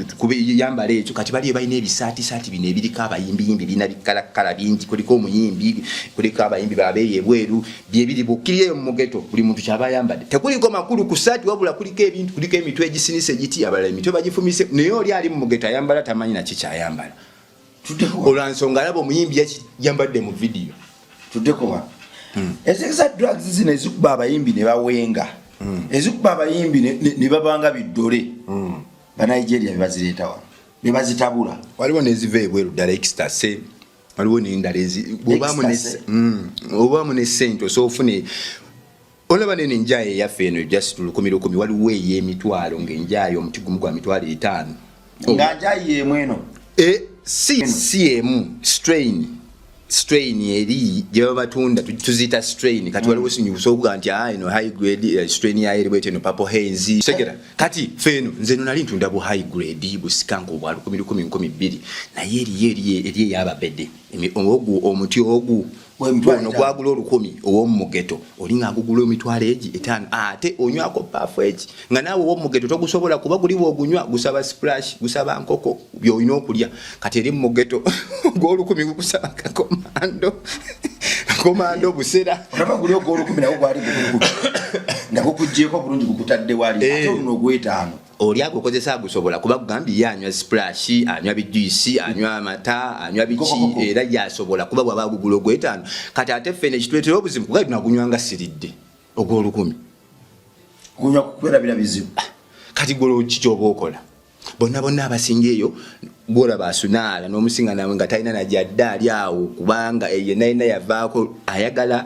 yambala ekyo. Kati bali balina ebisaatisaati bino ebiriko abayimbiyimbi, birina bikalakala bingi, kuliko omuyimbi, kuliko abayimbi babeeyo ebweru, byebiri bukkiriyeyo mu mugeto. Buli muntu kyaba ayambadde tekuliko makulu ku saati, wabula kuliko ebintu, kuliko emitwe egisinise egiti, abalala emitwe bagifumise, naye oli ali mu mugeto ayambala tamanyi naki kyayambala, olwansonga alaba omuyimbi yambadde mu vidiyo. Tuddeko wano. Ezigeza drugs zino ezikuba abayimbi ne bawenga, ezikuba abayimbi ne babanga biddole, Banigeria bebazireeta wano, bebazitabula. Waliwo neziva ebweru ddala, ecstasy, waliwo nendala obaamu ne sente osobola ofune. Olaba neno enjayo eyaffe eno just 1,000 1,000, waliwo ey'emitwalo, ngaenjayo omuti gumu gwa 500,000. Nga njayi yemu eno? E, si emu, strain eri gye baba batunda tuziyita strain. Kati waliwo osobola nti, ah, eno high grade, strain yayo eri bweti, eno Purple Haze, segera. Kati fe eno nze eno nali ntunda bu high grade busikanka obwa 1,000 1,000, 2,000, naye eriyo eri ey'ababede. Ogwo omuti ogwo ono gwagula 1,000, ow'omumugeto oli ng'agugula emitwalo egi etaano, ate onywako paafu egi nga naawe ow'omugeto togusobola, kuba guli bw'ogunywa gusaba splash, gusaba nkoko by'olina okulya. Kati eri mumugeto ogw'olukumi gukusaba kakomando, komando busera. Olaba guli ogw'olukumi nawo gwali gukukubi nga gukugyeko bulungi, gukutadde wali, ate oluno ogw'etaano Oli agukozesa agusobola, kuba kugambye ye anywa splash, anywa bijuisi, anywa amata, anywa biki, era yasobola kuba bwaba agugula ogw'etaano. Kati ate ffe nekituleetera obuzibu kuba tunagunywanga siridde ogw'olukumi. Gunywa kukwerabira bizibu. Kati gwe ki kyoba okola? Bonna bonna abasinga eyo gwolaba asunaala n'omusinga nawe nga talina najadde ali awo, kubanga yenna yenna yavaako ayagala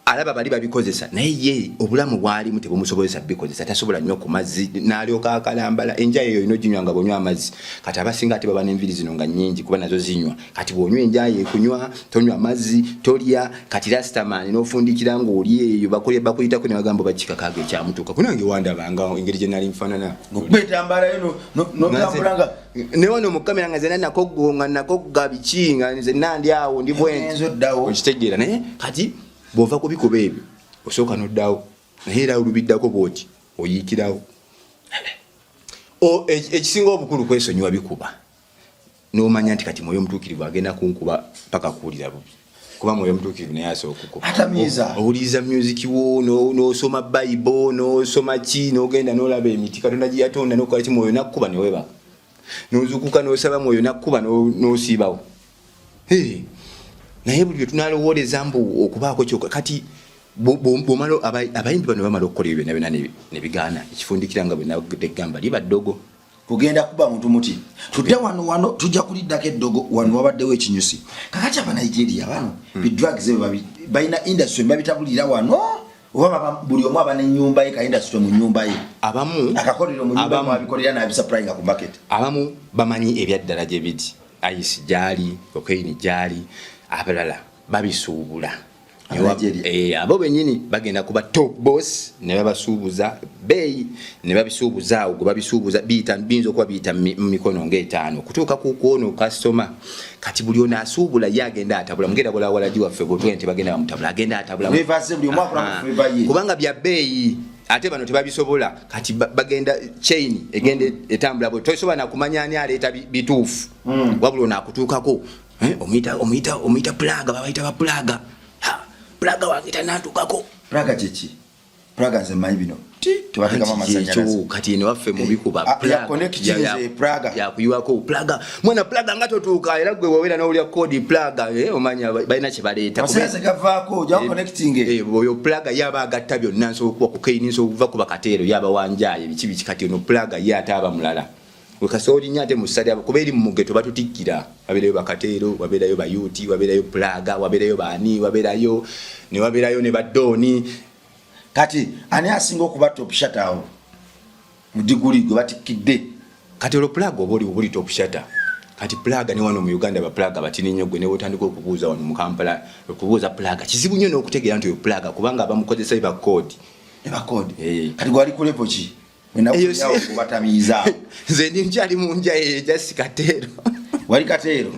alaba bali babikozesa, naye ye obulamu bwalimu tebumusobozesa bikozesa, tasobola nnyo ku mazzi n'alyoka akalambala. Enjayi eyo olina oginywa nga bwonywa amazzi. Kati abasinga ate baba n'enviri zino nga nnyingi, kuba nazo zinywa. Kati bw'onywa enjayi ekunywa, tonywa mazzi, tolya. Kati rasitamaani n'ofundikira ng'oli eyo bakuyitako ne bagamba bakikakaaga ekyamutuuka kunange wandabanga engeri gye nali nfaanana. Kwetambalayo notambula nga Ne wano mu kamera nga zena nakoggo nga nakogga biki, nga nze nandi awo ndi bwenti. Okitegeera? Naye kati bw'ova ku bikuba ebyo osooka n'oddawo, naye era olubiddako bw'oti oyiikirawo. Ekisinga obukulu kwesonyiwa bikuba n'omanya nti kati Mwoyo Omutuukirivu agenda kunkuba paka kuwulira bubi, kuba Mwoyo Omutuukirivu naye asobola okukuba. Atamiiza. Owuliriza music wo, n'osoma Bible, n'osoma ki, n'ogenda n'olaba emiti Katonda gye yatonda, n'okola ki, Mwoyo nakkuba newebaka, n'ozukuka n'osaba, Mwoyo nakkuba n'osiibawo. Naye buli lwe tunalowooleza mbu okubaako kyoka, kati bwomala abayimbi bano bamala okukola ebyo byonna byonna ne bigaana, ekifundikira nga bwenagamba liba ddogo. Kugenda kuba muntu muti tudde wano, wano tujja kuliddako eddogo. Wano wabaddewo ekinyusi. Kakati Abanigeria bano bidrugs ebyo balina industry babitabulira wano, oba buli omu aba nenyumba ye, ka industry mu nyumba ye? Abamu. Akakolero mu nyumba abikolera n'abisupplyinga ku market. Abamu bamanyi ebyaddala gye biri, ice gyali, cocaine gyali, abalala babisuubula. Eh, abo benyini bagenda kuba top boss ne babasuubuza beeyi ne babisuubuza awo gwe babisuubuza biyita biyinza okuba biyita mu mikono ng'etaano okutuuka ku kwono kasitoma. Kati buli ono asuubula ye agenda atabula mugenda bula walagi waffe bwotugenda tebagenda bamutabula agenda atabula kubanga bya bbeeyi ate bano tebabisobola. Kati bagenda chain egenda etambula bwe tosobola nakumanya ani aleeta bituufu. Wabula ono akutuukako, eh, omuyita omuyita omuyita pulaga, babayita bapulaga. Pulaga wange tanantuukako. Pulaga kyeki? Pulaga nze mmanyi bino tebateekamu amasannyalaze. Kati eno waffe mubikuba ah, yakuyiwako pulaga mwana pulaga nga totuuka era gwe wobeera nowulya kodi pulaga, eh, omanya balina kyebaleeta. Eh, oyo pulaga yaba agatta byonna, nsobola okuba kukeini, nsobola okuva kuba kateero yaba wanjaaye biki biki. Kati ono pulaga ye ate aba mulala wekasooli nnyo ate musali kuba eri mu mugeto batutikkira, wabeerayo bakateero, wabeerayo bayuti, wabeerayo pulaga, wabeerayo baani, wabeerayo ne wabeerayo ne badooni. Kati ani asinga okuba top shotta awo mu diguli gwe batikkidde? Kati olwo pulaga oba oli obuli top shotta. Kati pulaga ne wano mu Uganda bapulaga batini nnyo. Gwe newotandika okubuuza wano mu Kampala, okubuuza pulaga kizibu nnyo n'okutegeera nti oyo pulaga, kubanga abamukozesa bakoodi. Bakoodi. Eh. Kati gwali ku level ki? Kubatamiiza. Nze ndi nkyali mu nja eyo jasi kateero. Wali kateero?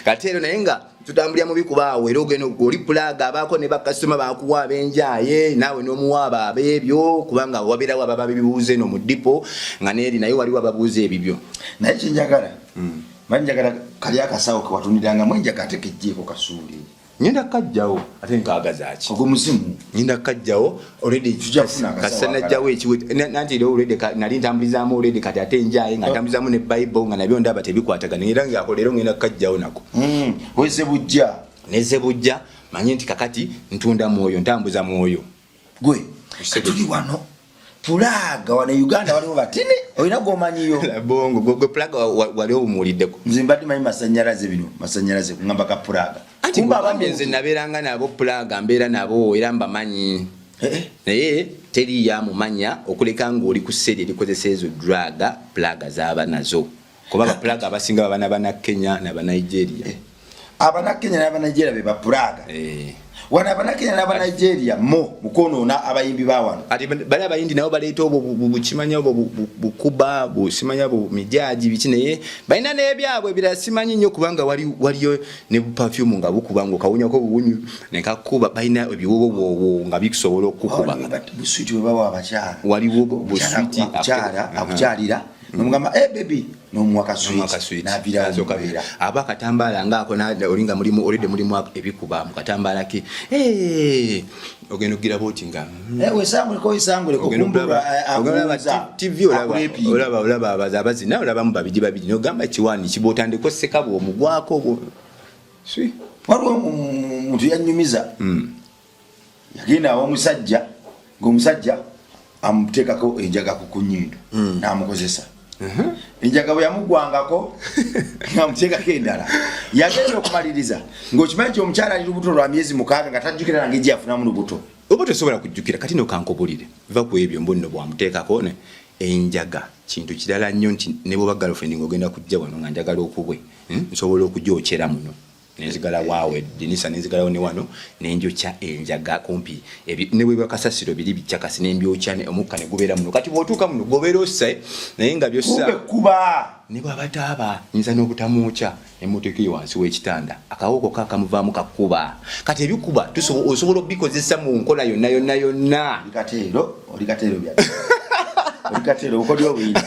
Kateero, naye nga tutambulira mu bikubaawo. Era ogenda oli pulaga abaako ne bakasitoma bakuwa abenjaye naawe n'omuwa abo abeebyo, kubanga wabeerawo ababa bibuuza eno mu depot nga neeri naye waliwo ababuuza ebibyo. Naye kyenjagala mali njagala kali akasawo kewatunirangamu enjaga ate kejjeeko kasuuli. Ngenda kajjawo ate nkaagazaaki? Ogwo muzimu. Ngenda kajjawo already. Tujja kufuna akasawo. Kasita najjawo ekiwe nanti era already nali ntambulizaamu already. Kati ate njaye nga ntambulizaamu ne Bible nga nabyo ndaba tebikwatagana, era ngaako leero ngenda kajjawo nako. Weze bujja. Neze bujja manye nti kakati ntunda mwoyo, ntambuza mwoyo. Gwe tuli wano pulaga wano e Uganda waliwo batini olina gwomanyiyo? Bongo gwe pulaga wali owumuliddeko? Nze mbadde manyi masanyalaze, bino masanyalaze kungamba ka pulaga. Anti gwe nze nabeeranga nabo pulaga, mbeera nabo era mbamanyi. Eh, eh. Naye teri yamumanya okuleka ng'oli ku seri erikozesa ezo drug pulaga zaba nazo, kuba bapulaga abasinga baba nabana Kenya nabanigeria. Eh. Abanakenya n'abanigeria be bapulaga wano. Abanakenya n'abanigeria mo mukwonoona abayimbi ba wano. Ati bali abayindi nabo baleeta obwo bukimanya obwo bukuba busimanya bumijaji biki, naye balina n'ebyabwe ebirala simanyi nnyo, kubanga waliyo ne buperfume nga bukuba nga okawunyako buwunyu nekakuba. Balina ebiwowowoowo nga bisobola okukuba. Buswiti bwe bawa abakyala. Waliwo buswiti. Akukyala akukyalira nomugamba, "Eh baby," nomuwa kaswiti navirawo. Aba akatambaala ngaako olinga mulimu olidde mulimu ebikuba mu katambaala ke. Eh, ogenda okugiraba oti nga Eh, wesanguleko wesanguleko. Kumbulwa TV olaba olaba abazina olabamu babiri babiri nogamba kiwani kiba otandika oseka bwomugwako. Waliwo omuntu yanyumiza yagenda awa omusajja ngaomusajja amuteekako enjaga ku nyindo n'amukozesa enjaga. Bwe yamugwangako ngamuteekako endala. Yagenda okumaliriza ng'okimanyi nti omukyala ali lubuto lwa myezi 6 nga tajjukira nange gye yafunamu lubuto. Oba tosobola kujjukira. Kati no kankubulire, va ku ebyo mbu nno bwamuteekako enjaga kintu kirala nnyo nti ne bwoba girlfriend ng'ogenda kujja wano nga njagala okubwe, Nsobola okujokyera muno nenzigala waawo edinisa nenzigalawo ne wano nenjokya enjaga kumpi ne bwe bakasasiro biri bikyakasi nembyokya omukka ne gubeera muno. Kati bw'otuuka muno gobeera ossa naye nga byossa. Kumbe kuba. Ne bw'aba taaba nyinza n'obutamwokya nemuteeka eyo wansi w'ekitanda akawooko ka kamuvaamu kakuba. Kati ebikuba osobola obikozesa mu nkola yonna yonna yonna. Oli kateero, oli kateero, bya oli kateero, obukodyo obuyina.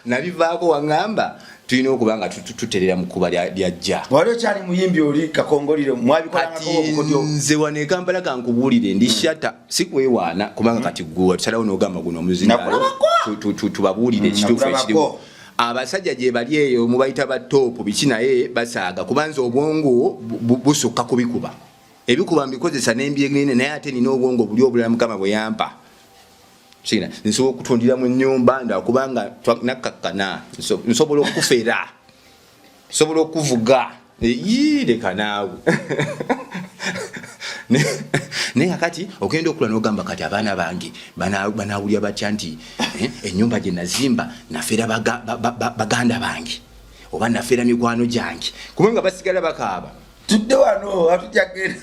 Nabivaako waŋŋamba tulina okuba nga tuterera mu kkuba lyajja. Wali okyali muyimbi oli kakongolire mwabikolangako obukodyo? Nze wano e Kampala kankubuulire ndi shata sikwewaana kubanga kati gwe watusalawo n'ogamba guno omuzindaalo. Nakulabako. Tubabuulire ekituufu Nakulabako. ekiriwo. Abasajja gye bali eyo mubayita ba top biki, naye basaaga kubanza obwongo busukka kubikuba. Ebikuba mbikozesa nembyegnene, naye ate nina obwongo buli obulala Mukama bwe yampa. Kina nsobola okutundira mu nyumba ndakubanga nakkakkana, nsobola okufera, nsobola okuvuga. Ii, leka naawe. Naye kakati ogenda okula n'ogamba kati abaana bange banawulira batya nti ennyumba gye nazimba nafeera baganda bange oba nafeera mikwano gyange, kubanga basigala bakaaba. Tudde wano atujja genda.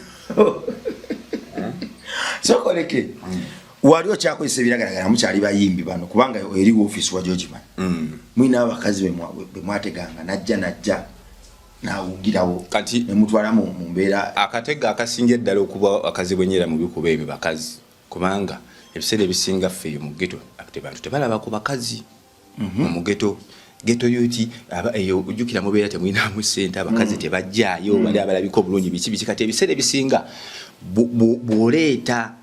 Sokoleke wali okyakozesa ebiragalagala, mukyali bayimbi bano, kubanga eri woofiisi wajja ogimanyi. Mulina abakazi bemwateganga najja nawugirawo. Kati- Nemutwala mu mbeera. Akatego akasinga eddala okuba akazibu enyeera mu bikuba ebyo bakazi, kubanga ebiseera ebisinga ffe eyo mu ghetto ate bantu tebalaba ku bakazi mu ghetto. Ghetto youth aba eyo ojjukira mubeera temulinamu ssente, abakazi tebajjaayo, bali abalabika obulungi biki biki. Kati ebiseera ebisinga bw'oleeta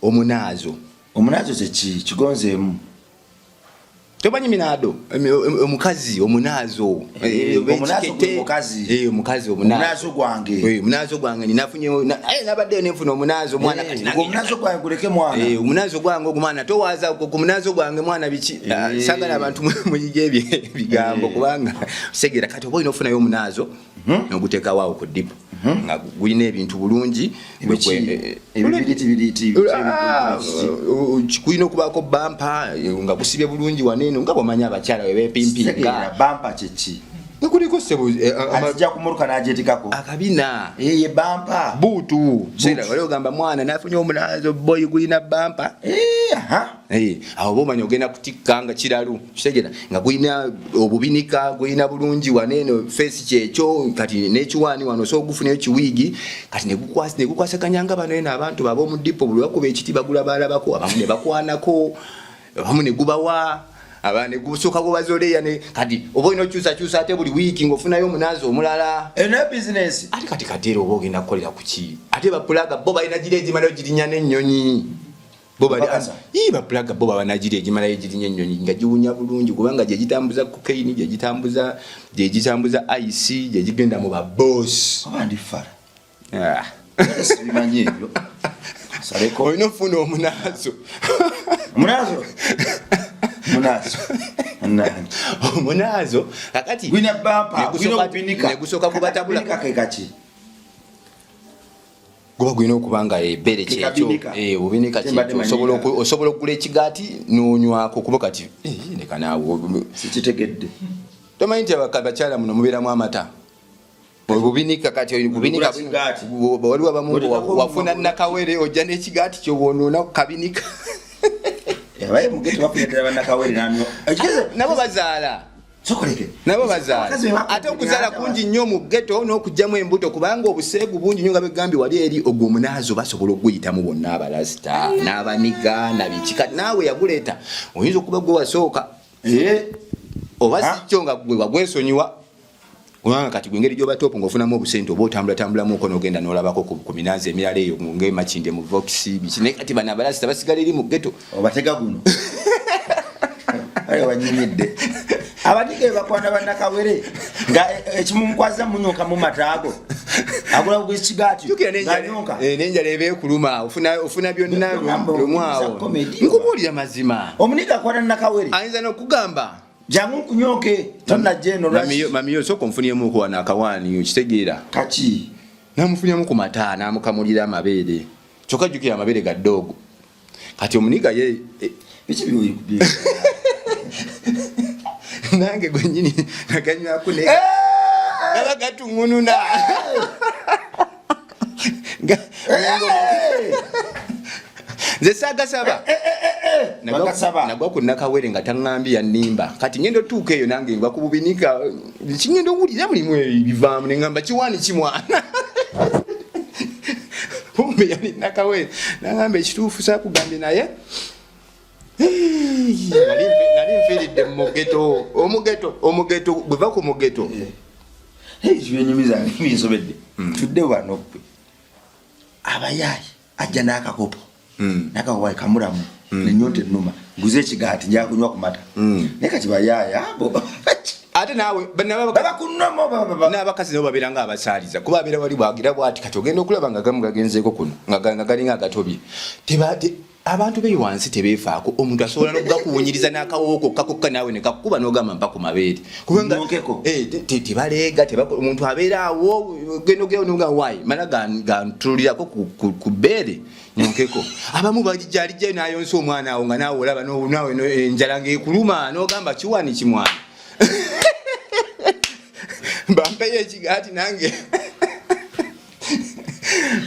omunaazo. Omunaazo kyeki? Kigonzeemu. Tomanyi minaado? Omukazi omunaazo. Eh, oba omunaazo ekikete. gwe mukazi. Eh, omukazi omunaazo. Omunaazo gwange. Eh, omunaazo gwange ninafunye nabaddeyo nenfuna omunaazo mwana kati nange Omunaazo gwange guleke mwana. Eh, omunaazo gwange ogwo mwana towaaza ku munaazo gwange mwana biki. Ah, saagala abantu muyige ebyo ebigambo kubanga segera. Kati oba olina ofunayo omunaazo n'oguteekawo awo ku depot nga gulina ebintu bulungi. Ebiki? Ebibiriti biriti? Ah, kulina okubaako bumper nga gusibye bulungi waneeno nga bwomanya abakyala we beepimpinga. Bumper kyeki? Nga kuliko sebo Azijja kumuruka n'agyetikako. Akabina. Ye bumper. Boot seera wali ogamba mwana nafunye omunaazo boy gulina bumper. Eh, aha. Eh, awo oba omanya ogenda kutikka nga kiralu kitegera nga gulina obubinika, gulina bulungi waneeno face kyekyo. Kati n'ekiwaani wano osobola ogufunayo kiwiigi kati negukwasaganya nga bano eno abantu baba omu depot buli bakuba ekiti bagula balabako abamu ne bakwanako abamu ne gubawa aba ne gusooka gubazoleya ne kati oba olina okyusakyusa ate buli wiiki ng'ofunayo omunaazi omulala. Eno bizinesi. Ate kati kateera oba ogenda kukolera ku ki? Ate bapulaga bo balina gira egimalayo girinya n'ennyonyi. Bo bali Bakasa. Ii, bapulaga bo baba nagira egimalayo girinya ennyonyi nga giwunya bulungi kubanga gye gitambuza cocaine, gye gitambuza ice, gye gigenda mu babosi. Oba ndi fala? Ah. Sibimanyi ebyo, saleko. Olina ofuna omunaazo. Omunaazo, munaazo nange. Omunaazo kakati Gwina bumper, gwina obubinika. Negusooka kubatabula. Akabinika ke kaki? Guba gulina okuba nga ebbeere kyekyo. Kekabinika. Eh, obubinika. Kyembadde kyekyo manyi osobola okugula ekigaati n'onywako kuba kati leka naawe. Sikitegedde. Tomanyi nti abakyala muno mubeeramu amata, obubinika kati bubinika. Ogula kigaati. Waliwo abamu Otekako wafuna omuwa- nakawere ojja n'ekigaati kyobwonoona ku kabinika. Abaye mugete bafunye ddala bannakawere nanywa ekigeze. Nabo bazaala. Sokoleke. Nabo bazaala. Abakazi be Ate okuzaala kungi nnyo mu ghetto n'okugyamu embuto kubanga obuseegu bungi nnyo nga begambye wali eri. Ogwo omunaazo basobola okuguyitamu bonna, abalasita n'abaniga nabiki. Kati naawe yaguleeta oyinza okuba gwe wasooka oba Ha? sikyo nga gwe wagwesonyiwa kubanga kati gwe engeri gyoba top ng'ofunamu obusente oba otambulatambulamuko n'ogenda n'olabako ku minaazi emirala eyo ng'emakinde mu vox biki. Naye kati bano abalasita basigala eri mu ghetto. Obatega guno aye wanyumidde abaniga bakwana bannakawere nga ekimumukwaza munyonka mu mataago agula buguzi kigaati. Jjukira n'enjala. Ng'anyonka. N'enjala eba ekuluma ofuna byonna. Ngamba lumu okunyumiza awo. comedy. Nkubuulira mazima. Omuniga akwata nakawere. Ayinza n'okugamba, "Jangu nkunyonke, tonnajja eno." Mamiyo sooka onfunyemuku wano akawaani, okitegeera? Kaki? Namufunyamu ku mata namukamulira amabeere kyokka jjukira amabeere ga ddoogo. Kati omuniga ye Biki bi nange gwenyini naganywaku ne gaba gatuŋununa. Nze saagasaba. Bagasaba. Nagwa ku nakawere nga taŋŋambye yannimba. Kati ngenda otuuka eyo nange ngwa ku bubinika kingenda owulira mulimu ebivaamu neŋŋamba kiwaani kimwana kumbe yali nakawere. Naŋŋamba ekituufu saakugambye naye nali nfiiridde mu mughetto. Omughetto, omughetto bweva ku mughetto. Byenyumiza binsobedde. Tudde wano gwe abayaayi ajja n'akakopo n'akakopo kamulamu nenyonta ennuma, nguze ekigaati njaga kunywa ku mata. Naye kati bayaaya abo Ate naawe baba kunomo n'abakazi nabo babeera nga abasaaliza kuba abeera wali bwagira bwati. Kati ogenda okulaba nga gamu gagenzeeko kuno nga galinga agatobye. Abantu beyo wansi tebeefaako. Omuntu asobola nokugakuwunyiriza n'akawowo kokka kokka naawe ne kakukuba n'ogamba mpa ku mabeere kubanga Nyonkeko. Eh, tebaleega omuntu abeera awo genda ogera noga wayi mala gantulirako ku bbeere nyonkeko. Abamu balijja alijjayo n'ayonsa omwana awo nga naawe olaba naawe enjala ng'ekuluma n'ogamba kiwani kimwana bampeyo ekigaati nange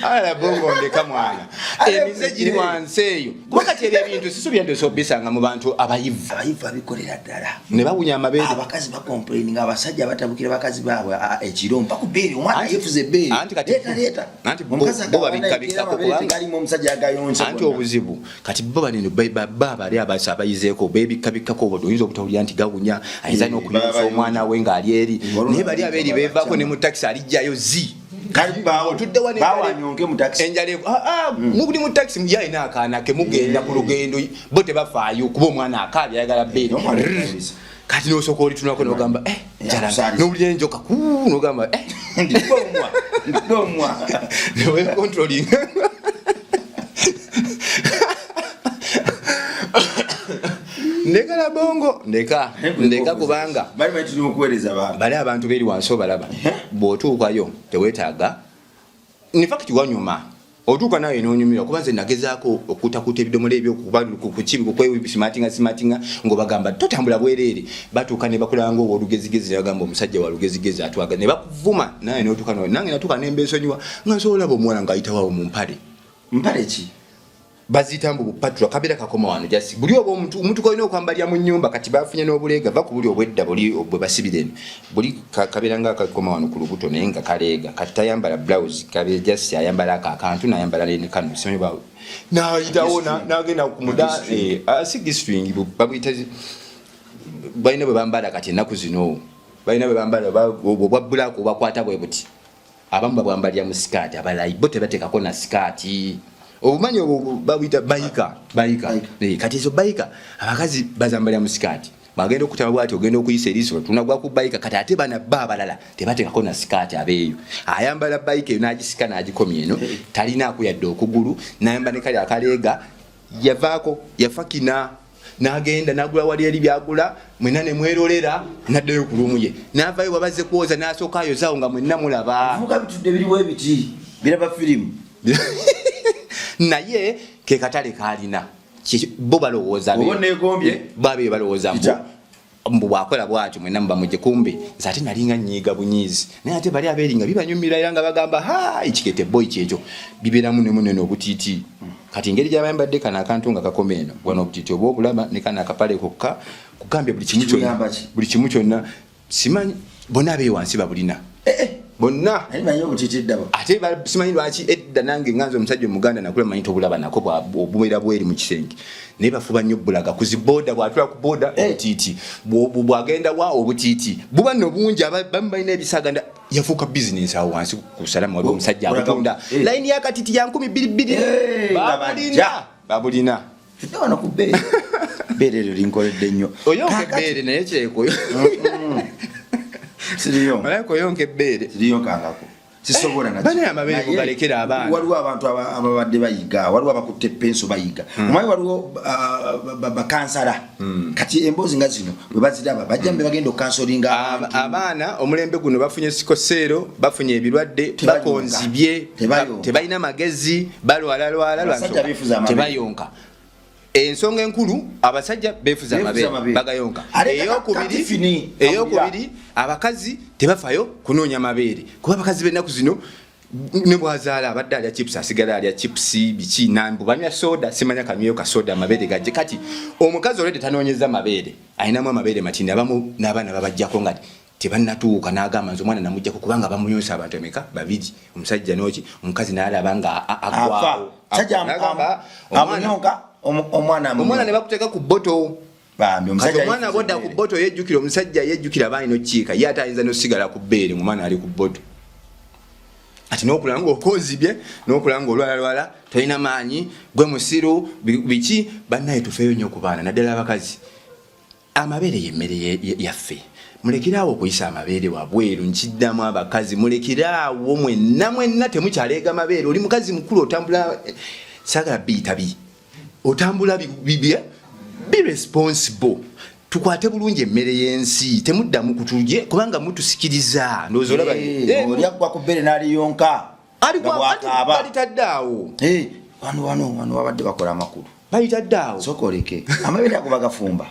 alala bongo ndeka mwana. Emize giri wansi eyo, kuba kati ebyo ebintu sisubira nti osobola obisanga mu bantu abayivu. Abayivu abikolera ddala. Ne bawunya amabeere. Abakazi bacomplaininga, abasajja batabukira bakazi baabwe ekiro, mpa ku bbeere, omwana yeefuza ebbeere. Anti kati Leeta, leeta. Anti Omukazi bo agamba, babikkabikkako "Amabeere kubanga- tegalimu," omusajja agayonsa Anti gonna. obuzibu kati bo baneno ba bali abayizeeko beebikkabikkako, obwo oyinza obutawulira nti gawunya, ayinza n'okuyonsa Baba omwana we ng'ali eri. Waliwo Naye bali abeeri n'abayinza beevaako ne babakyama. mu takisi alijjayo zi. Kali baawo, Otudde wano bawanyonke mu takisi. Enjala mubuli mu takisi ye alina akaana ke, mugenda ku lugendo, bo tebafaayo kuba omwana akaabye ayagala bbeere. Omwana akaabisa. Kati nosooka olitunako nogamba, "Eh, njala." Akusaaliza. Nowulira enjoka kuu, nogamba, "Eh." Ndidomwa, ndidomwa. Newecontrolling. Ndeka la bongo, ndeka, ndeka, kubanga Bali bali tuli mukuweereza bantu. Bali abantu beri wansi obalaba, bw'otuukayo teweetaaga. In fact wanyuma otuuka nawe nonyumirwa, kuba nze nagezaako okutakuta ebidomola ebyo kukibi kukwesimatinga simatinga, ng'obagamba totambula bwereere. Batuuka ne bakulaba nga owolugezigezi, nebagamba omusajja wa lugezigezi atwaga, ne bakuvuma. Nawe notuuka nange natuuka nembesonyiwa, nga nsobola olaba omuwala ng'ayitawo mu mpale. Mpale ki? Baziyita mbu bupatula, kabeera kakoma wano jasi buli oba omuntu kolina okwambalira mu nyumba. Kati bafunye n'obuleega, va ku buli obwedda buli bwe basibira eno, buli kabeera nga kakoma wano ku lubuto, naye nga kaleega. Kati tayambala blouse, kabeera jasi ayambala ako akantu nayambala ne kano, simanyi nayitawo nagenda ku muda. G-string. Si G-string, babuyita balina bwe bambala kati ennaku zino, balina bwe bambala obwa black obakwata bwe buti. Abamu babwambalira mu sikaati, abalala bo tebateekako na sikaati. Obumanyi obwo babuyita biker, biker. Biker. Kati ezo biker abakazi bazambalira mu sikaati, bagenda okutaba bwati, ogenda okuyisa eriiso tunagwa ku biker. Kati ate bana ba abalala tebateekako na sikaati, abeeyo ayambala biker eyo n'agisika n'agikomya eno, talinaako yadde okugulu, nayamba ne kali akaleega, yavaako yafakina n'agenda n'agula wali eri byagula, mwenna ne mwerolera, n'addayo ku room ye, n'avayo wabaze kwoza, n'asooka ayozaawo nga mwenna mulaba. Avuka bitudde biriwo ebiti biraba firimu. Naye ke katale kalina bo balowooza Oba oneegombye? Babe balowooza mbu Kita. Mbu bwakola bwatyo mwenna mubamujje. Kumbe nze ate nalinga nyiiga bunyiizi, naye ate bali abeeri nga bibanyumira, era nga bagamba, "Ha, ekikete boy kyekyo." Bibeeramu ne munene obutiiti. Kati engeri gyabayambadde kano akantu nga kakoma eno wano, obutiiti oba obulaba ne kano akapale kokka, kugambye buli kimu kyonna. Kikuyamba ki? Buli kimu kyonna simanyi, bonna abeeyo wansi babulina bonna. Naye manyi obutiiti eddaba. Ate simanyi lwaki edda nange nganze omusajja omuganda nakula manyi tobulaba nako obubeera bweri mu kisenge, naye bafuba nnyo bulaga ku ziboda, bwatula ku boda obutiiti. Bwagenda wa obutiiti buba nno bungi, bamu balina ebisaganda, yafuuka bizinesi awo wansi ku salama waliwo omusajja Bulaga- abutunda. Layini y'akatiti ya 2000. Nga Babulina. bajja. Babulina. Tudde wano ku bbeere, bbeere eryo linkoledde nnyo. Oyonka Kaakati- ebbeere naye kyekoyo. Siriyo. Malayika oyonka ebbeere. Siriyo nkangako, sisobola nakyo. Bane amabeere Naye mugalekere abaana. Waliwo abantu ababadde bayiga, waliwo abakutte penso bayiga. Omanyi waliwo bakansala, kati emboozi nga zino bwe baziraba bajja mbe bagenda okucounsellinga abantu. Abaana omulembe guno bafunye sickle cell, bafunye ebirwadde. Tebayonka. Bakonzibye. Tebayonka. Tebalina magezi, balwalalwala lwa Abasajja nsonga. beefuza amabeere. Tebayonka. Ensonga enkulu, abasajja beefuza Beefuza amabeere, amabeere. bagayonka. Ate Eyokubiri, katifini, eyokubiri, abakazi tebafayo kunoonya mabeere, kuba abakazi b'ennaku zino ne bwazaala abadde alya chips, asigala alya chips, biki nambu banywa soda, simanya kanyweyo ka soda amabeere gajje. Kati omukazi olwedde tanoonyeza mabeere, alinamu amabeere matini. Abamu n'abaana babajjako nga tebannatuuka, n'agamba nze omwana namugjako kubanga bamuyonsa abantu emeka? Babiri, omusajja noki, omukazi n'alaba nga Afa. aggwawo. Sajja N'agamba, omwana amunyonka omwana. Omwana ne bakuteeka ku bottle. Bambi Kati omusajja omwana yeefuza bodda ku ebbeere. bottle, yejjukira omusajja, yejjukira abaana okiika ye, ate ayinza nosigala ku bbeere ng'omwana ali ku bottle. Ati nokulaba nga okonzibye, nokulaba nga olwalalwala, tolina maanyi, gwe musiru, biki. Bannaye tufeeyo nnyo ku baana, naddala abakazi. Amabeere yemmere yaffe. Mulekeraawo okuyisa amabeere wabweru. Nkiddamu, abakazi mulekeraawo mwenna mwenna, temukyaleega mabeere. Oli mukazi mukulu, otambula, saagala biyita bi otambula be responsible. Tukwate bulungi emmere y'ensi, temuddamu kutulye kubanga mutusikiriza. Ndowooza olaba Oli aggwa ku bbeere n'aliyonka Ali nga bw'akaaba. Balitadde awo. Wano wano wano babadde bakola amakulu. Balitadde awo. Sooka oleke amabeere ago bagafumba.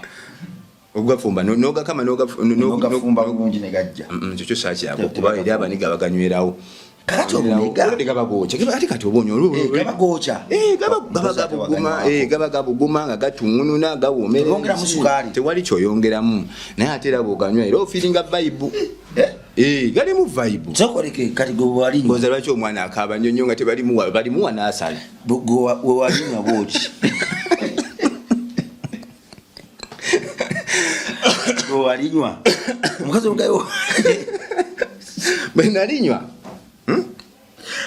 Ogafumba nogakama Nogafumba bulungi ne gajja. Ekyo kyo saakyako, kuba eri abaniga baganywerawo. Kakati olumega Olwo gaba gookya. Ate kati oba onywa gaba gookya. Gaba gabuguma nga gatungununa gawoomera. Tebongeramu sukaali. Tewali kyoyongeramu, naye ate era bwoganywa era ofiiringa vibe. Galimu vibe. Sokoleke kati gwe walinywa. Ngoza lwaki omwana akaaba nnyo nnyo nga tebalimuwa, balimuwa n'asala. Gwe walinywa bwoti. Gwe walinywa. Omukazi omugayo. Bwe nalinywa.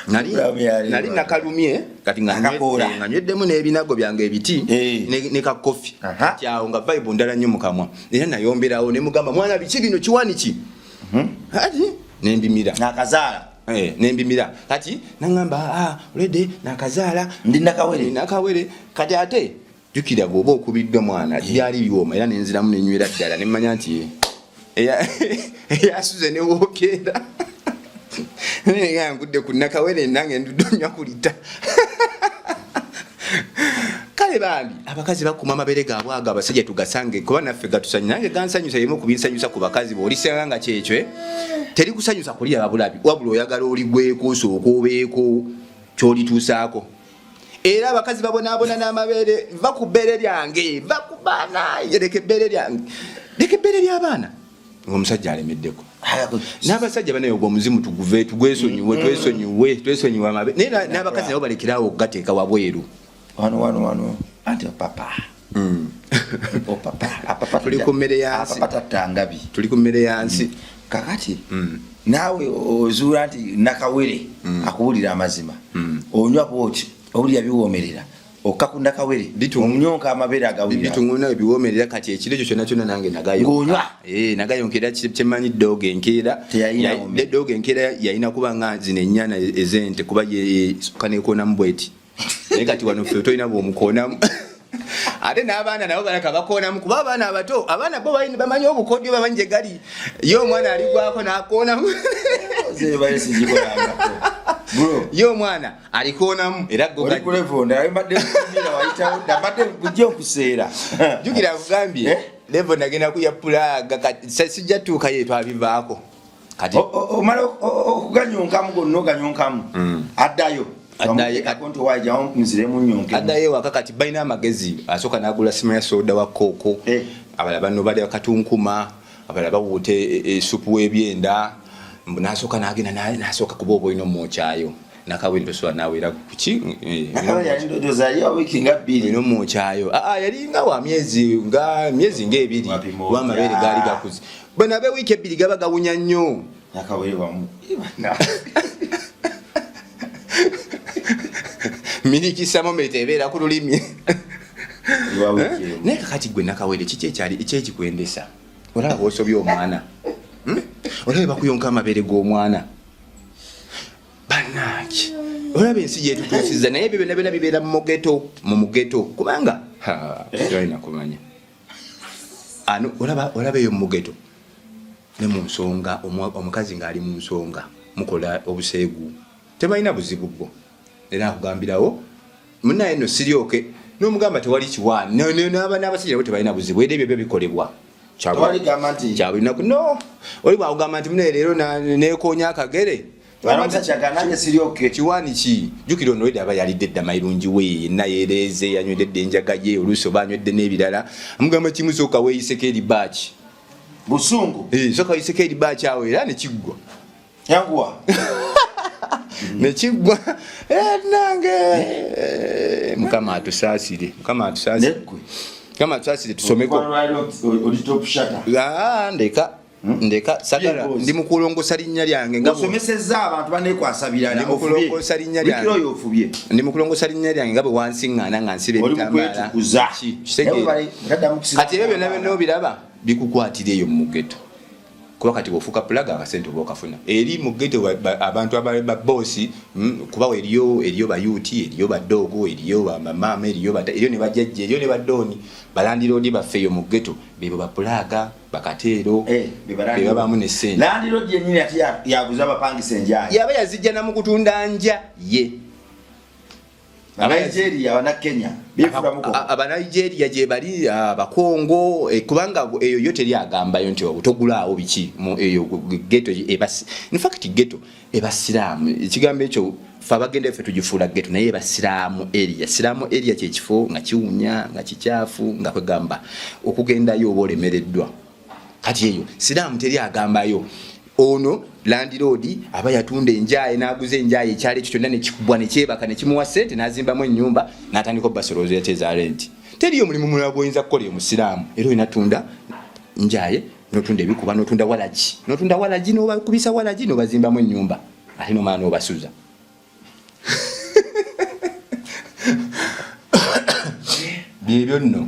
Bulamu yali Nali nakalumye kati nga Akakoola. nga nyweddemu n'ebinago byange ebiti ne ka coffee. Kati awo nga vibe ndala nnyo mu kamwa. Era nayomberawo ne mugamba, mwana biki bino, kiwani ki? Kati nembimira. Nakazaala. Nembimira. Kati nangamba, already nakazaala. Ndi nakawere. Ndi nakawere. Kati ate jjukira bw'oba okubiddwa mwana, byali biwooma era nenziramu nenywera ddala ne mmanya nti eyasuze ne wookeera. Naye nga ngudde ku nakawere nange ndudde onywa ku lita. Kale bambi abakazi bakuma amabere gaabwe ago abasajja tugasange, kuba naffe gatusanyusa. Nange gansanyusa, yemu ku binsanyusa ku bakazi bw'olisanga nga kyekyo, Teri kusanyusa kulya babulabi, wabula oyagala oligweko osooke obeeko ky'olituusaako. Era abakazi babonaabona n'amabeere, va ku bbeere lyange, va ku baana, leka ebbeere lyange, leka ebbeere ly'abaana. Ng'omusajja alemeddeko. N'abasajja banaye ogwo omuzimu tuguve, tugwesonyiwe, twesonyiwe, twesonyiwe amabe. Naye n'abakazi nabo balekerawo okugateeka wabweru. Wano, wano, wano. Anti papa. O papa. Apapa Tuli ku mmere ya nsi. Apapa tattangabi. Tuli ku mmere ya nsi. Kakati, naawe ozuula nti nakawere akuwulira amazima. Onywa bw'oti, owulira biwoomerera. Okka ku nakawere, omunyonka amabeere agawulira. Bitunguna ebiwoomerera kati ekiro ekyo kyonna kyonna nange nagayonka. Ng'onywa? Nagayonka era kyemmanyi ddoogo enkeera. Teyalina woomera. Ddoogo enkeera yalina kuba nga zino ennyana ez'ente kuba ye esooka n'ekoonamu bw'eti. Naye kati wano ffe tolina bw'omukoonamu. Ate n'abaana nabo balaka bakoonamu kuba abaana abato, abaana bo bamanyi obukodyo, bamanyi gye gali. Ye omwana aligwako n'akoonamu. Nze baye sigikolangako. Bro. Ye omwana alikoonamu era go Oli ku level ndala, mbadde nkutumira wayitawo dda, mbadde nkujja okuseera. Jjukira nkugambye, level nagenda kuya pulaga, kati sijja tuukayo twabivaako. Kati Omala okuganyonkamu gonna oganyonkamu. Addayo. Addayo. Bamugamba nti owaaye jjawo nziremu nnyonke. Addayo ewaka kati balina amagezi, asooka n'agula sima ya soda wa kooko. Abalala bano balya katunkuma, abalala bawuuta esupu w'ebyenda. Mbu n'asooka n'agenda n'asooka kuba oba olina omwokyayo. Nakawere tosobola n'awera ku ki? Nakawere yali ndowooza yali wa wiiki nga bbiri. Olina omwokyayo. Yali nga wa myezi, nga myezi ng'ebiri. Wapima Kuba amabeere otya? gaali gakuze. Bano ab'ewiiki ebbiri gaba gawunya nnyo. Nakawere wamu. Miliki samometa ebeera ku lulimi. Wa wiiki emu. Naye kakati gwe Nakawere kiki ekyali ekyekikwendesa? Olaba bw'osobya omwana. Olaba bakuyonka amabeere g'omwana. Bannange, olaba ensi gyetutuusizza, naye ebyo byonna byonna bibeera mu mugeto, mu mugeto. Kubanga, ha, tolina kumanya. Ano, olaba eyo mu mugeto. Ne mu nsonga, omukazi ng'ali mu nsonga, mukola obuseegu. Tebalina buzibu bwo. Era akugambirawo, munnaye nno siryoke, n'omugamba tewali kiwaani. N'abasajja nabo tebalina buzibu, era ebyo byo bikolebwa. Tewali gamba nti Kya buli lunaku. No, oli bw'akugamba nti munnaye leero neekoonya akagere. Bano omusajja agamba nange siryoke. Kiwaani ki? Jjukira ono wedde aba yalidde dda mayirungi we, yenna yeereeze, yanywedde dda enjaga ye, oluusi oba anywedde n'ebirala. Amugamba kimu sooka weeyiseko eri baaki. Busungu. Sooka weeyiseko eri baaki awo era ne kiggwa. Yanguwa. Ne kiggwa. Nange. Mukama atusaasire. Mukama atusaasire. Neggwe. Mukama atusaasire tusomeko. Okuva lwali oli top shutter. Ndeka. Ndeka, sagala, Ye, boss. ndi mu kulongosa linnya lyange nga bwe- Osomesezza abantu baneekwasa birala, Ndi mu ofubye. kulongosa linnya lyange. Bikira oyo ofubye. Ndi mu kulongosa linnya lyange nga bwe wansiŋŋaana nga nsiba Oli mu ebitambaala. kwetukuza. Ki? Kitegeera. Naye bali, taddamu kusiba Kati ebyo byonna bitambaala. byonna obiraba bikukwatira eyo mu mugeto. Kuba kati bw'ofuuka pulaga akasente oba okafuna. Eri mu ghetto abantu ba boosi, kuba eriyo ba youth, eriyo ba doogo, eriyo ba maama, eriyo ba eriyo ne bajjajja, eriyo ne ba dooni. Balandiroodi baffe eyo mu ghetto bebo ba pulaga, bakateero, Be balandiroodi. be babaamu ne ssente. Landiroodi yennyini ate yaguza abapangisa enjayi. Yaba yazijja na mu kutunda nja ye. Abanigeria, Abanakenya befulamuko. Abanigeria gyebali, Abakongo, kubanga eyo yo teri agambayo nti togulaawo biki mu eyo ghetto. In fact ghetto ebasiraamu, ekigambo ekyo fe abagenda ffe tugifuula ghetto, naye ebasiraamu area. Slum area kyekifo nga kiwunya, nga kikyafu, nga kwegamba okugendayo oba olemereddwa. Kati eyo slum teri agambayo. Ono landlord aba yatunda enjaye n'aguza enjaye, ekyalo ekyo kyonna nekikubwa nekyebaka nekimuwa sente n'azimbamu ennyumba n'atandika obasolooza eza rent. Teriyo mulimu mulala gwoyinza kukola eyo musiraamu, era olina tunda njaye, notunda ebikuba, notunda walagi, notunda walagi, nobakubisa walagi, nobazimbamu ennyumba, ate nomala nobasuza. Byebyo nno.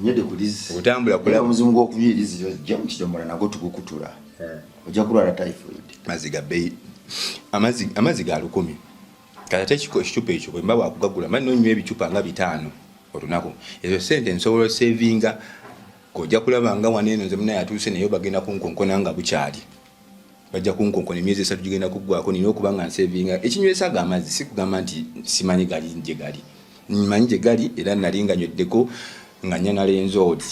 Nywedde ku lizi. Okutambula kulaba. Omuzimu gw'okunywa erizi ojja mu kidomola nagwo tugukutula, ojja kulwala typhoid. Amazzi ga bbeeyi, amazzi ga 1000. Kati ate ekicupa ekyo bwe mba wakugagula mani nonywa ebicupa nga 5 olunaku, ezo sente nsobola osevinga. Ojja kulaba nga wano eno nze munaye atuuse, naye bagenda kunkonkona nga bukyali, bajja kunkonkona emyezi 3 gigenda kuggwako. Nina okuba nga nsevinga. Ekinywesa ga amazzi, si kugamba nti simanyi gali gye gali, mmanyi gye gali, era nali nga nyweddeko nga nyana Rwenzori,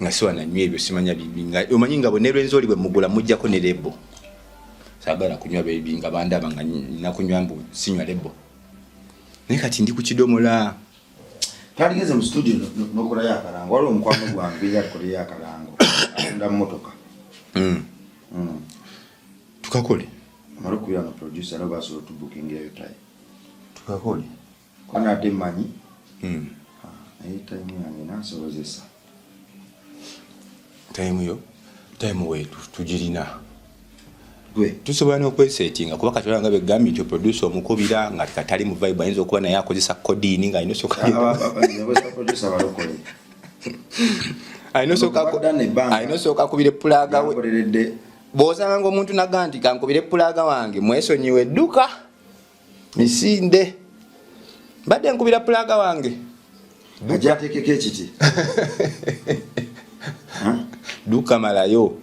nga siwa nanywa ebyo simanya bibi, nga omanyi nga bwe ne Rwenzori bwe mugula mujjako ne label. Saagala kunywa bebi nga bandaba nga nina kunywa mbu sinywa label, naye kati ndi ku kidomola. Twaligeze mu studio nokolayo akalango. Waliwo omukwano gwange yalikoleyo akalango, atunda mmotoka. Tukakole. Amale okubira nga producer nabo basobola otubookingirayo time. Tukakole. Kwana ate mmanyi. Naye time yange nansobozesa. Time yo, time wetu tugirina. Gwe. Tusobola n'okwesetinga, kuba kati olaba nga begambye nti producer omukubira nga katali mu vibe, ayinza okuba naye akozesa codeine nga alina osooka Producer balokole. Alina Ebbanga. Alina osooka akubire plug we. Yankoleredde. Bw'osanga nga omuntu naga nti kankubire plug wange, mwesonyiwe, edduka misinde, mbadde nkubira plug wange. Ajja ateekeko ekiti. Dduka malayo,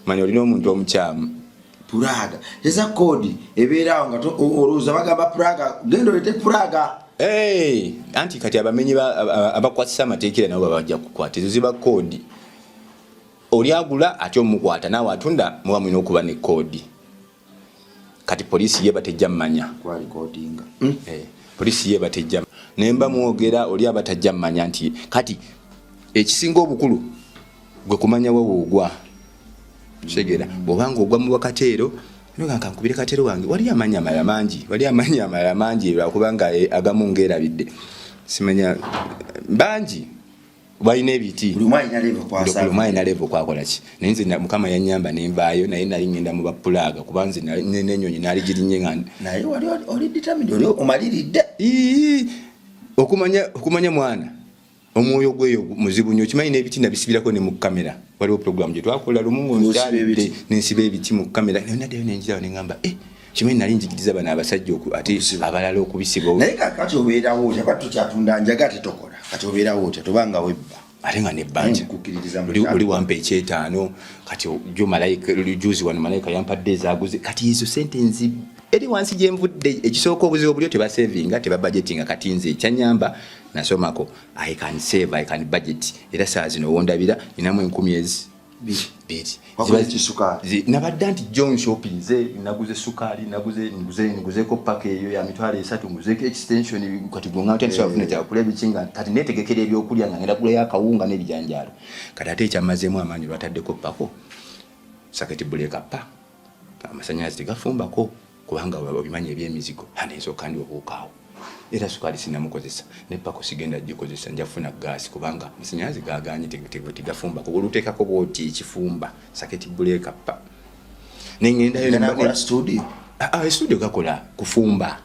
manya olina omuntu omukyamu. Plug eza koodi ebeeraawo nga olowooza bagamba plug, genda olete plug. Hey, anti kati abamenyi abakwasisa amateeka era nabo baba bajja kukwata. Ezo ziba koodi, oli agula ate omukwata, naawe atunda muba mulina okuba ne koodi. Kati poliisi ye batejja mmanya. Kwalikodinga. Eh, poliisi ye batejja nemba mwogera, oli aba tajja mmanya nti kati ekisinga obukulu gwe kumanya wewoogwa. Kitegeera, bw'obanga ogwa mu bakateero, noga kankubire kateero wange. Wali amanya amalala mangi, wali amanya amalala mangi, lwakubanga agamu ngeerabidde, simanya bangi balina ebiti. Buli omu alina level kwasa. Buli omu alina level kwakola ki, naye nze Mukama yanyamba nenvaayo, naye nali ngenda mu baplug, kuba nze n'ennyonyi naali girinnye nga Naye wali oli determined, oli omaliridde. Ii, okumanya mwana omwoyo gweyo muzibu nnyo. Okimanyi n'ebiti nabisibirako ne mu kamera. Waliwo program gye twakola lumu. Ng'osiba ebiti. Nensiba ebiti mu kamera, naye naddayo nenjirawo neŋŋamba, eh, kimanyi nali njigiriza bano abasajja ate abalala okubisiba. Naye kakati obeerawo otya? Kati tokyatunda njaga, ate tokola, kati obeerawo otya tobanga webba? Ate nga nebbanja. Nkukkiririza mu Oli wampa ekyetaano, kati jo malayika juzi wano malayika yampadde ezaguze. Kati ezo sente nzi eri wansi gyenvudde. Ekisooka obuzibu bulio tebasevinga, tebabudgetinga. Kati nze ekyanyamba nasomako, I can save, I can budget. Era saa zino wondabira ninamu 2000 ezi 2. Waguze kisukaali? Nabadde nti john shopping, nze naguze sukaali, naguze nguzeko paka eyo ya 30,000, nguzeko extension. Kati gwe nga nsobola kufuna kyakulya biki, nga kati netegekera ebyokulya nga ngenda kugulayo akawunga n'ebijanjaalo. Kati ate ekyamazeemu amaanyi, lwataddeko pako circuit breaker, pa amasanyalaze tegafumbako, kubanga obimanyi ebyemizigo. Ate nsooka ndi obuukaawo, era sukaali sinamukozesa, ne pako sigenda gikozesa, nja kufuna gaasi, kubanga amasanyalaze gaganye tegafumbako. Oluteekako bwoti ekifumba circuit breaker pa nengendayo. Nakola studio. Ah, ah, studio gakola kufumba,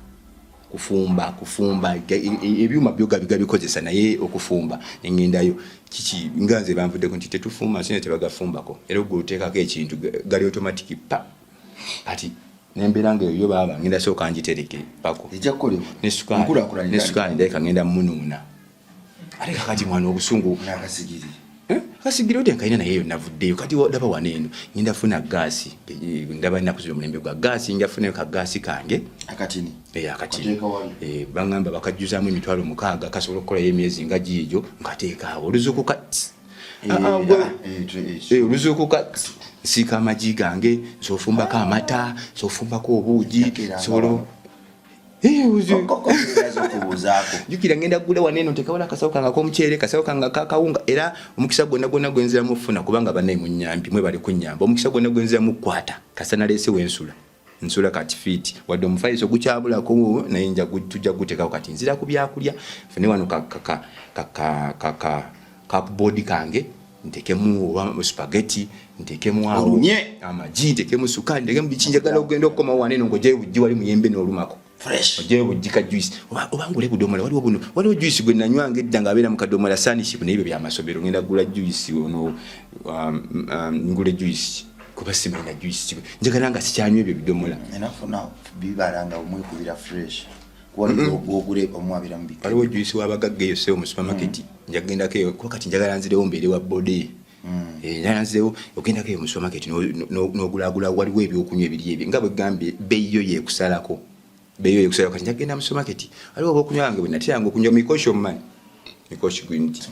kufumba, kufumba. Ebyuma byo gabikozesa, naye okufumba nengendayo kiki nga nze banvuddeko nti tetufumba nsina, tebagafumbako, era ogwe oteekako ekintu gali automatic pa. Kati nembeera nga eyo baaba ngenda sooka ngitereke pako. Ejja kukolebwa. Ne Nkulaakulanya. Sukaali ndabika ngenda munuuna. Ate kakati mwana obusungu N'akasigiri. Eh? Kasigirode nkalina naye eyo navuddeyo. Kati ndaba wano eno ngenda funa gaasi, ndaba ennaku zino omulembe gwa gaasi, nja funayo ka gaasi kange akatini. Akatini baŋŋamba bakajjuzaamu 60,000, kasobola okukolayo emyezi nga giigyo, nkateeka awo oluzuukuka oluzuukuka nsiika amagi gange, nsofumbako amata, nsofumbako obuugi, nsobola jukira ngenda kugula wano eno ntekawala akasawo kange ak'omuceere, kasawo kange akakawunga. Era omukisa gwonna gwonna gwenziramu okufuna, kubanga bannaye munyambi, mwebale kunnyamba, omukisa gwonna gwenziramu okukwata kasa naleese wensula nsula kati fiiti, wadde omufaliso gukyabulako, naye tujja guteekako. Kati nzira ku byakulya, fune wano cupboard kange, ntekemu oba spaghetti, ntekemu awo amagi, ntekemu sukaali, ntekemu biki. Njagala okugenda okukomawo wano eno ng'ojayo bujji wali muyembe n'olumako, ojayo bujji ka juice oba ngule budomola. Waliwo buno, waliwo juice gwe nanywanga edda ng'abeera mu kadomola, Sunship, naye ebyo byamasomero. Ngenda kugula juice ono, ngule juice kuba simanyi na juice ki njagala nga sikyanywa ebyo bidomola. Bibala nga omwekubira fresh omwabira. Waliwo juice w'abagagga eyo sewo mu supermarket, njagendako eyo kuba kati njagala nzirewo mbeere wa body. Njagala nzirewo. Ogendako eyo mu supermarket n'ogulagula, waliwo ebyokunywa ebiri ebyo nga bwegambye, bbeeyi yo yekusalako, bbeeyi yo yekusalako. Kati njagenda mu supermarket, waliwo obwokunywa wange bwe nateranga okunywa, Mikoshi. Omumanyi Mikoshi green tea?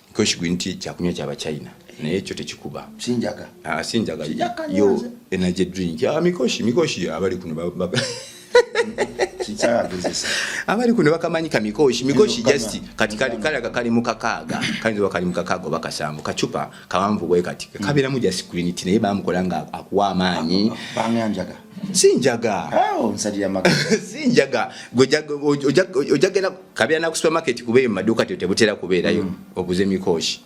Mikoshi green tea kyakunywa kyabachina, naye ekyo tekikuba. Sinjaga. Ah, sinjaga yo energy drink. Ah, Mikoshi, Mikoshi abali kuno abali kuno bakamanyi ka Mikoshi. Mikoshi just kati kali kalaga kali mu 6, kayinza oba kali mu 6 oba 7, kacupa kawanvu bwe kati, kabeeramu just green tea, naye bamukola nga akuwa amaanyi. Banganjaga. Sinjaga. Sinjaga. Ojagenda kabeera na ku supermarket, kuba eyo mu maduuka tebutera kubeerayo. Oguze Mikoshi.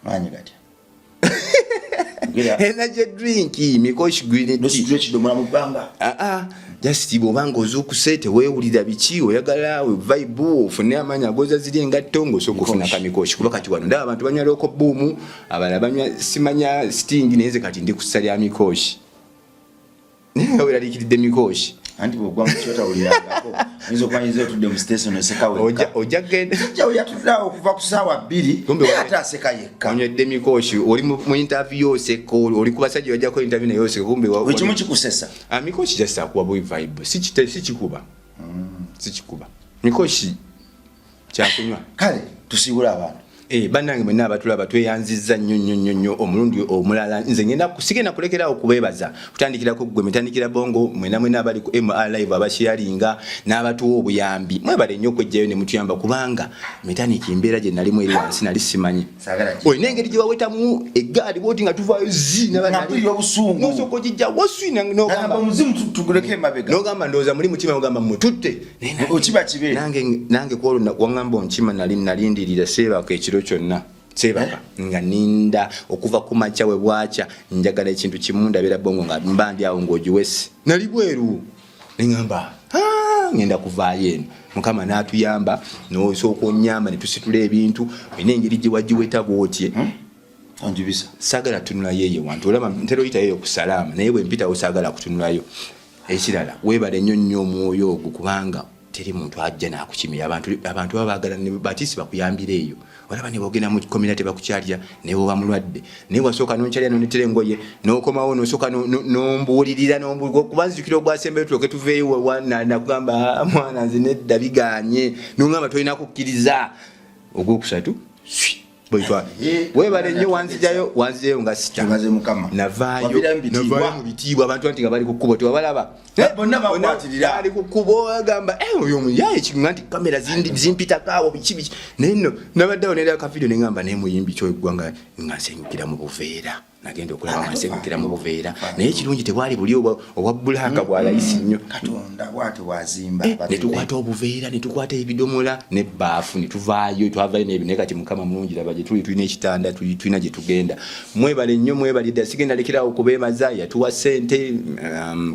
Maanyi gatya? Energy drink, Mikoshi green tea. Nositula ekidomola mu bbanga. Ah, ah, just bw'obanga ozuukuse teweewulira biki, oyagala vibe, ofune amaanyi agoza ziri engatto, ng'osooka ofuna kamikoshi. Kuba kati wano ndaba abantu banywa Rock Boom, abalala banywa simanya Sting, naye nze kati ndi ku ssa lya Mikoshi, naye nga weeraliikiridde Mikoshi. Anti bwogwa mu kyotawulirangako, oyinza okubanyiza otudde mu station oseka wekka. Ojja kugenda. Kijja yatuddeawo okuva ku ssaawa 2, naye ate aseka yekka. Onywedde Mikoshi, oli mu interview oseka, oli ku basajja bajjako interview naye oseka, kumbe ekimu kikusesa. Ah, Mikoshi just akuwa boy vibe, si kikuba, si kikuba. Mikoshi kyakunywa. Kale tusiibule abantu. Eh, bannange mwenna abatulaba, tweyanzizza nnyo nnyo nnyo nnyo omulundi omulala. Nze ngenda sigenda kulekerawo kubeebaza, kutandikirako ggwe mitandikira bongo, mwena mwena abali ku MR Live, abasharinga n'abatuwa obuyambi, mwebale nnyo okwejjayo ne mutuyamba, kubanga metaniki embeera gye nalimu eri wansi nali simanyi. Saagala ki. Olina engeri gye wawetamu eggaali bwoti nga tuvaayo zi Nga mpulira obusungu. Nosooka ogijja woswi. Nagamba omuzimu tuguleko emabega. Nogamba ndowooza muli mutima ogamba mututte. Naye Okiba kibe. Nange kwolwo waŋŋamba onkima, nali nalindirira seebaka ekiro kyonna, seebaka nga ninda okuva ku makya we bwakya, njagala ekintu kimu ndabira bongo nga mba ndi awo ng'ogiwese, nali bweru neŋŋamba, "Ah, ngenda kuvaayo eno." Mukama n'atuyamba, nosooka onyamba ne tusitula ebintu. Olina engeri gye wagiweta bwotye. Onjubisa. Saagala tunulayo eyo wantu, olaba ntera oyitayo eyo ku Salaama, naye bwe mpitawo saagala kutunulayo. Ekirala, weebale nnyo nnyo omwoyo ogwo, kubanga teri muntu ajja n'akukimira. Abantu baba baagala ne batisi bakuyambira eyo, olaba ne bogenda mu komera tebakukyalira, ne bwoba mulwadde, naye wasooka nonkyalira, nonetera engoye, n'okomawo, nosooka nombuulirira, kuba nzijukira ogwasembayo tulyoke tuveeyo, nakugamba, "Ah, mwana, nze nedda biganye," nongamba tolina kukkiriza. Ogwokusatu swi bwetwa. Weebale nnyo, wanzijayo nga sita. Twebaze Mukama. Navaayo. Waviirayo mu bitiibwa. Navaayo mu bitiibwa. Abantu anti nga bali ku kkubo tewabalaba. Bonna bakwatirira. Bali ku kkubo agamba, "Eh, oyo omuyaye," kiŋŋa nti kamera zimpitako awo, biki biki. Naye nno nabaddeawo nera akavidiyo ne ŋŋamba, naye muyimbi ki eggwanga, nga nsengukira mu buveera. Nagenda okulaba nga nsengukira mu buveera, naye ekirungi tebwali buli obwa bulaka bwa layisi nnyo. Katonda bwatyo bwazimba. Ne tukwata obuveera, ne tukwata ebidomola nebbaafu, ne tuvaayo, twavayo n'ebyo. Naye kati Mukama mulungi, laba gye tuli, tulina ekitanda, tulina gye tugenda. Mwebale nnyo, mwebale ddala, sigenda lekerawo okubeebaza. Yatuwa ssente,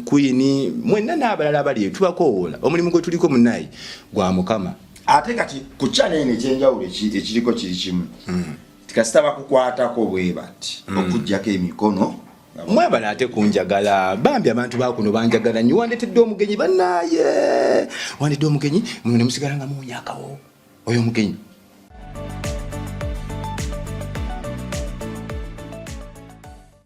Queen, mwenna n'abalala abali eyo, tubakoowoola. Omulimu gwe tuliko munayi gwa Mukama. Ate kati ku channel eno ekyenjawulo ekiriko kiri kimu, tikasita bakukwatako bwe bati okuggyako emikono. Mwebale ate kunjagala bambi, abantu bakuno banjagala nnyo. Wandetedde omugenyi, bannaaye, wandetedde omugenyi muno ne musigala nga muwunya akawo oyo omugenyi.